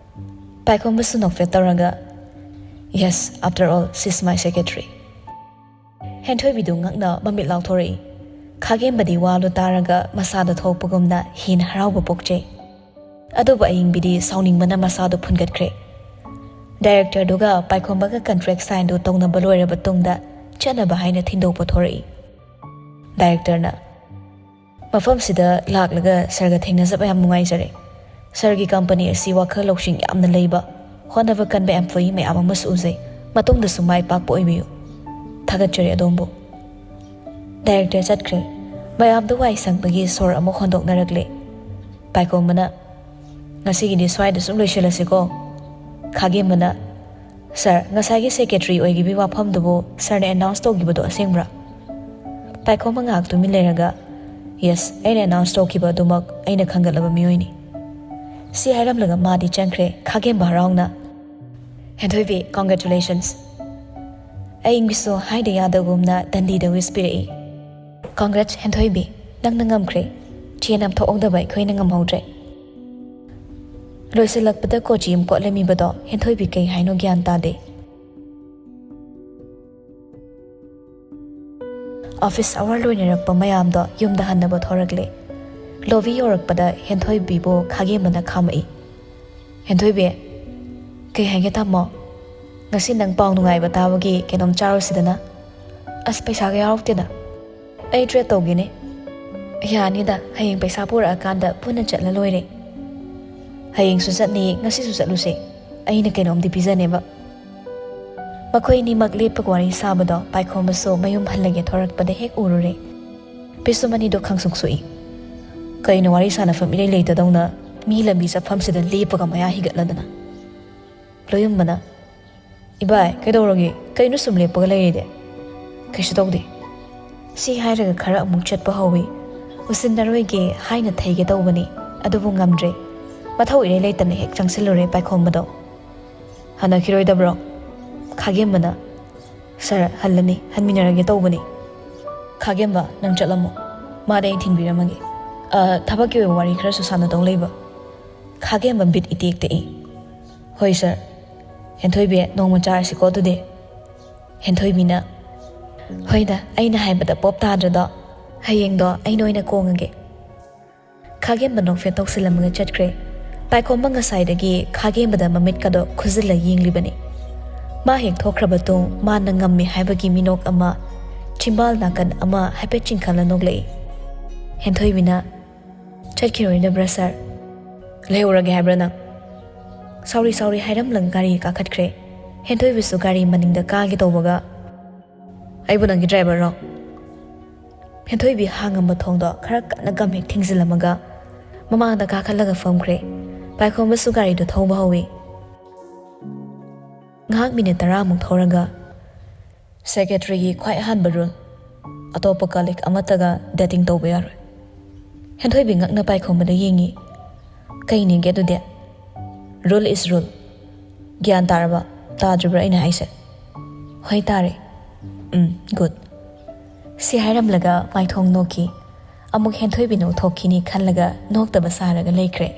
ꯄꯥꯏꯈꯣꯝꯕꯁꯨ ꯅꯣꯛꯐꯦꯠ ꯇꯧꯔꯒ, "Yes, after all, she is my secretary." ꯍꯦꯟꯊꯣꯏꯕꯤꯗꯨ ꯉꯛꯅ ꯃꯃꯤꯠ ꯂꯥꯎꯊꯣꯔꯛꯏ꯫ ꯈꯥꯒꯦꯝꯕꯗꯤ ꯋꯥꯗꯨ ꯇꯥꯔꯒ ꯃꯁꯥꯗ ꯊꯣꯛꯄꯒꯨꯝꯅ ꯍꯦꯟꯅ ꯍꯔꯥꯎꯕ ꯄꯣꯛꯆꯩ꯫ ꯑꯗꯨꯕꯨ ꯑꯌꯤꯡꯕꯤꯗꯤ ꯁꯥꯎꯅꯤꯡꯕꯅ ꯃꯁꯥꯗꯨ ꯐꯨꯟꯒꯠꯈ꯭ꯔꯦ꯫ ꯗꯥꯏꯔꯦꯛꯇꯔꯗꯨꯒ ꯄꯥꯏꯈꯣꯝꯕꯒ ꯀꯟꯇ꯭ꯔꯦꯛ ꯁꯥꯏꯟꯗꯨ ꯇꯧꯅꯕ ꯂꯣꯏꯔꯕ ꯇꯨꯡꯗ ꯆꯠꯅꯕ ꯍꯥꯏꯅ ꯊꯤꯟꯗꯣꯛꯄ ꯊꯣꯔꯛꯏ꯫ ꯗꯥꯏꯔꯦꯛꯇꯔꯅ, "ꯃꯐꯝꯁꯤꯗ ꯂꯥꯛꯂꯒ ꯁꯥꯔꯒ ꯊꯦꯡꯅꯖꯕ ꯌꯥꯝ ꯅꯨꯡꯉꯥꯏꯖꯔꯦ꯫ ꯁꯥꯔꯒꯤ ꯀꯝꯄꯅꯤ ꯑꯁꯤ ꯋꯥꯈꯜ ꯂꯧꯁꯤꯡ ꯌꯥꯝꯅ ꯂꯩꯕ, ꯍꯣꯠꯅꯕ ꯀꯟꯕ employee ꯃꯌꯥꯝ ꯑꯃꯁꯨ ꯎꯖꯩ꯫ ꯃꯇꯨꯡꯗꯁꯨ ꯃꯥꯏ ꯄꯥꯛꯄ ꯑꯣꯏꯕꯤꯌꯨ꯫ ꯊꯥꯒꯠꯆꯔꯤ ꯑꯗꯣꯝꯕꯨ꯫" ꯗꯥꯏꯔꯦꯛꯇꯔ ꯆꯠꯈ꯭ꯔꯦ꯫ ꯃꯌꯥꯝꯗꯨ ꯋꯥꯏ ꯁꯪꯕꯒꯤ ꯁꯣꯔ ꯑꯃꯨꯛ ꯍꯣꯟꯗꯣꯛꯅꯔꯛꯂꯦ꯫ ꯄꯥꯏꯈꯣꯝꯕꯅ, "ꯉꯁꯤꯒꯤꯗꯤ ꯁ꯭ꯋꯥꯏꯗ ꯁꯨꯝ ꯂꯣꯏꯁꯤꯜꯂꯁꯤꯀꯣ?" ꯈꯥꯒꯦꯝꯕꯅ, "ꯁꯥꯔ, ꯉꯁꯥꯏꯒꯤ ꯁꯦꯀ꯭ꯔꯦꯇꯔꯤ ꯑꯣꯏꯈꯤꯕꯒꯤ ꯋꯥꯐꯝꯗꯨꯕꯨ ꯁꯥꯔꯅ ꯑꯦꯅꯥꯎꯟꯁ ꯇꯧꯈꯤꯕꯗꯣ ꯑꯁꯦꯡꯕ꯭ꯔꯥ?" ꯄꯥꯏꯈꯣꯝꯕ ꯉꯥꯏꯍꯥꯛ ꯇꯨꯃꯤꯟ ꯂꯩꯔꯒ, "Yes, ꯑꯩꯅ ꯑꯦꯅꯥꯎꯟꯁ ꯇꯧꯈꯤꯕ ꯑꯗꯨꯃꯛ ꯑꯩꯅ ꯈꯪꯒꯠꯂꯕ ꯃꯤꯑꯣꯏꯅꯤ꯫" ꯁꯤ ꯍꯥꯏꯔꯝꯂꯒ ꯃꯥꯗꯤ ꯆꯪꯈ꯭ꯔꯦ꯫ ꯈꯥꯒꯦꯝꯕ ꯍꯔꯥꯎꯅ, "ꯍꯦꯟꯊꯣꯏꯕꯤ, congratulations!" ꯑꯌꯤꯡꯕꯤꯁꯨ ꯍꯥꯏꯗ ꯌꯥꯗꯒꯨꯝꯅ ꯗꯟꯗꯤꯗ ꯋꯤꯁ ꯄꯤꯔꯛꯏ꯫ "Congrats, ꯍꯦꯟꯊꯣꯏꯕꯤ, ꯅꯪꯅ ꯉꯝꯈ꯭ꯔꯦ꯫ ꯁꯦꯟ ꯌꯥꯝ ꯊꯣꯛꯍꯧꯗꯕ ꯑꯩꯈꯣꯏꯅ ꯉꯝꯍꯧꯗ꯭ꯔꯦ꯫ ꯂꯣꯏꯁꯤꯜꯂꯛꯄꯗ ꯀꯣꯆꯤ ꯑꯃ ꯀꯣꯠꯂꯝꯃꯤꯕꯗꯣ ꯍꯦꯟꯊꯣꯏꯕꯤ ꯀꯩ ꯍꯥꯏꯅꯣ ꯒ꯭ꯌꯥꯟ ꯇꯥꯗꯦ꯫ ꯑꯣꯐꯤꯁ ꯑꯋꯥꯔ ꯂꯣꯏꯅꯔꯛꯄ ꯃꯌꯥꯝꯗꯣ ꯌꯨꯝꯗ ꯍꯟꯅꯕ ꯊꯣꯔꯛꯂꯦ꯫ ꯂꯣꯕꯤ ꯌꯧꯔꯛꯄꯗ ꯍꯦꯟꯊꯣꯏꯕꯤꯕꯨ ꯈꯥꯒꯦꯝꯕꯅ ꯈꯥꯝꯃꯛꯏ꯫ "ꯍꯦꯟꯊꯣꯏꯕꯤ, ꯀꯩ ꯍꯥꯏꯒꯦ ꯇꯥꯃꯣ? ꯉꯁꯤ ꯅꯪ ꯄꯥꯎ ꯅꯨꯡꯉꯥꯏꯕ ꯇꯥꯕꯒꯤ ꯀꯩꯅꯣꯝ ꯆꯥꯔꯨꯁꯤꯗꯅ?" "ꯑꯁ, ꯄꯩꯁꯥꯒ ꯌꯥꯎꯔꯛꯇꯦꯗ꯫ ꯑꯩ ꯇ꯭ꯔꯦꯠ ꯇꯧꯒꯦꯅꯦ꯫" "ꯌꯥꯅꯤꯗ, ꯍꯌꯦꯡ ꯄꯩꯁꯥ ꯄꯨꯔꯛꯑꯀꯥꯟꯗ ꯄꯨꯟꯅ ꯆꯠꯂ ꯂꯣꯏꯔꯦ꯫ ꯍꯌꯦꯡꯁꯨ ꯆꯠꯅꯤ, ꯉꯁꯤꯁꯨ ꯆꯠꯂꯨꯁꯦ꯫ ꯑꯩꯅ ꯀꯩꯅꯣꯝꯗꯤ ꯄꯤꯖꯅꯦꯕ꯫" ꯃꯈꯣꯏ ꯑꯅꯤꯃꯛ ꯂꯦꯞꯄꯒ ꯋꯥꯔꯤ ꯁꯥꯕꯗꯣ ꯄꯥꯏꯈꯣꯝꯕꯁꯨ ꯃꯌꯨꯝ ꯍꯜꯂꯒꯦ ꯊꯣꯔꯛꯄꯗ ꯍꯦꯛ ꯎꯔꯨꯔꯦ꯫ ꯄꯤꯁꯨꯝ ꯑꯅꯤꯗꯣ ꯈꯪꯁꯨꯛ ꯁꯨꯛꯏ꯫ ꯀꯩꯅꯣ ꯋꯥꯔꯤ ꯁꯥꯟꯅꯐꯝ ꯏꯔꯩ ꯂꯩꯇꯗꯧꯅ ꯃꯤ ꯂꯝꯕꯤ ꯆꯠꯐꯝꯁꯤꯗ ꯂꯦꯞꯄꯒ ꯃꯌꯥ ꯍꯤꯒꯠꯂꯗꯅ꯫ ꯂꯣꯌꯨꯝꯕꯅ, "ꯏꯕꯥꯏ, ꯀꯩꯗꯧꯔꯒꯦ? ꯀꯩꯅꯣ ꯁꯨꯝ ꯂꯦꯞꯄꯒ ꯂꯩꯔꯤꯗꯤ?" "ꯀꯩꯁꯨ ꯇꯧꯗꯦ꯫" ꯁꯤ ꯍꯥꯏꯔꯒ ꯈꯔ ꯑꯃꯨꯛ ꯆꯠꯄ ꯍꯧꯏ꯫ ꯎꯁꯤꯟꯅꯔꯣꯏꯒꯦ ꯍꯥꯏꯅ ꯊꯩꯒꯦ ꯇꯧꯕꯅꯤ, ꯑꯗꯨꯕꯨ ꯉꯝꯗ꯭ꯔꯦ꯫ ꯃꯊꯧ ꯏꯔꯩ ꯂꯩꯇꯅ ꯍꯦꯛ ꯆꯪꯁꯤꯜꯂꯨꯔꯦ ꯄꯥꯏꯈꯣꯝꯕꯗꯣ꯫ "ꯍꯜꯂꯛꯈꯤꯔꯣꯏꯗꯕ꯭ꯔꯣ?" ꯈꯥꯒꯦꯝꯕꯅ, "ꯁꯥꯔ, ꯍꯜꯂꯅꯤ, ꯍꯟꯃꯤꯟꯅꯔꯒꯦ ꯇꯧꯕꯅꯤ꯫" "ꯈꯥꯒꯦꯝꯕ, ꯅꯪ ꯆꯠꯂꯝꯃꯣ꯫ ꯃꯥꯗꯤ ꯑꯩ ꯊꯤꯟꯕꯤꯔꯝꯃꯒꯦ꯫ ꯑ, ꯊꯕꯛꯀꯤ ꯑꯣꯏꯕ ꯋꯥꯔꯤ ꯈꯔꯁꯨ ꯁꯥꯟꯅꯗꯧ ꯂꯩꯕ꯫" ꯈꯥꯒꯦꯝꯕ ꯕꯤꯠ ꯏꯇꯦꯛ ꯇꯦꯛꯏ꯫ "ꯍꯣꯏ ꯁꯥꯔ꯫ ꯍꯦꯟꯊꯣꯏꯕꯤ, ꯅꯣꯡꯃ ꯆꯥꯔꯁꯤꯀꯣ ꯑꯗꯨꯗꯤ꯫" ꯍꯦꯟꯊꯣꯏꯕꯤꯅ, "ꯍꯣꯏꯗ, ꯑꯩꯅ ꯍꯥꯏꯕꯗ ꯄꯣꯞ ꯇꯥꯗ꯭ꯔꯗꯣ꯫ ꯍꯌꯦꯡꯗꯣ ꯑꯩꯅ ꯑꯣꯏꯅ ꯀꯣꯡꯉꯒꯦ꯫" ꯈꯥꯒꯦꯝꯕ ꯅꯣꯛꯐꯦꯠ ꯇꯧꯁꯤꯜꯂꯝꯃꯒ ꯆꯠꯈ꯭ꯔꯦ꯫ ꯄꯥꯏꯈꯣꯝꯕ ꯉꯁꯥꯏꯗꯒꯤ ꯈꯥꯒꯦꯝꯕꯗ ꯃꯃꯤꯠꯀꯗꯣ ꯈꯨꯖꯤꯜꯂ ꯌꯦꯡꯂꯤꯕꯅꯤ꯫ ꯃꯥ ꯍꯦꯛ ꯊꯣꯛꯈ꯭ꯔꯕ ꯇꯨꯡ ꯃꯥꯅ ꯉꯝꯃꯤ ꯍꯥꯏꯕꯒꯤ ꯃꯤꯅꯣꯛ ꯑꯃ, ꯆꯤꯝꯕꯥꯜ ꯅꯥꯀꯟ ꯑꯃ ꯍꯥꯏꯐꯦꯠ ꯆꯤꯡꯈꯠꯂ ꯅꯣꯛꯂꯛꯏ꯫ ꯍꯦꯟꯊꯣꯏꯕꯤꯅ, "ꯆꯠꯈꯤꯔꯣꯏꯗꯕ꯭ꯔꯥ ꯁꯥꯔ? ꯂꯩꯍꯧꯔꯒꯦ ꯍꯥꯏꯕ꯭ꯔꯥ ꯅꯪ? ꯁꯥꯎꯔꯤ ꯁꯥꯎꯔꯤ" ꯍꯥꯏꯔꯝꯂꯒ ꯒꯥꯔꯤ ꯀꯥꯈꯠꯈ꯭ꯔꯦ꯫ ꯍꯦꯟꯊꯣꯏꯕꯤꯁꯨ ꯒꯥꯔꯤ ꯃꯅꯤꯡꯗ ꯀꯥꯒꯦ ꯇꯧꯕꯒ, "ꯑꯩꯕꯨ ꯅꯪꯒꯤ ꯗ꯭ꯔꯥꯏꯚꯔꯔꯣ?" ꯍꯦꯟꯊꯣꯏꯕꯤ ꯍꯥꯡꯉꯝꯕ ꯊꯣꯡꯗꯣ ꯈꯔ ꯀꯟꯅ ꯒꯝ ꯍꯦꯛ ꯊꯤꯡꯖꯤꯜꯂꯝꯃꯒ ꯃꯃꯥꯡꯗ ꯀꯥꯈꯠꯂꯒ ꯐꯝꯈ꯭ꯔꯦ꯫ ꯄꯥꯏꯈꯣꯝꯕꯁꯨ ꯒꯥꯔꯤꯗꯨ ꯊꯧꯕ ꯍꯧꯏ꯫ ꯉꯥꯏꯍꯥꯛ ꯃꯤꯅꯤꯠ ꯇꯔꯥꯃꯨꯛ ꯊꯧꯔꯒ, "ꯁꯦꯀ꯭ꯔꯦꯇꯔꯤꯒꯤ ꯈ꯭ꯋꯥꯏ ꯑꯍꯥꯟꯕ ꯔꯨꯜ, ꯑꯇꯣꯞꯄ ꯀꯂꯤꯛ ꯑꯃꯠꯇꯒ ꯗꯦꯇꯤꯡ ꯇꯧꯕ ꯌꯥꯔꯣꯏ꯫" ꯍꯦꯟꯊꯣꯏꯕꯤ ꯉꯛꯅ ꯄꯥꯏꯈꯣꯝꯕꯗ ꯌꯦꯡꯉꯤ꯫ "ꯀꯩꯅꯦꯒꯦ ꯑꯗꯨꯗꯤ?" "Rule is rule꯫ ꯒ꯭ꯌꯥꯟ ꯇꯥꯔꯕ? ꯇꯥꯗ꯭ꯔꯤꯕ꯭ꯔꯥ ꯑꯩꯅ ꯍꯥꯏꯁꯦ?" "ꯍꯣꯏ, ꯇꯥꯔꯦ꯫" "ꯎꯝ, good꯫" ꯁꯤ ꯍꯥꯏꯔꯝꯂꯒ ꯃꯥꯏꯊꯣꯡ ꯅꯣꯛꯈꯤ꯫ ꯑꯃꯨꯛ ꯍꯦꯟꯊꯣꯏꯕꯤꯅ ꯎꯊꯣꯛꯈꯤꯅꯤ ꯈꯜꯂꯒ ꯅꯣꯛꯇꯕ ꯁꯥꯔꯒ ꯂꯩꯈ꯭ꯔꯦ꯫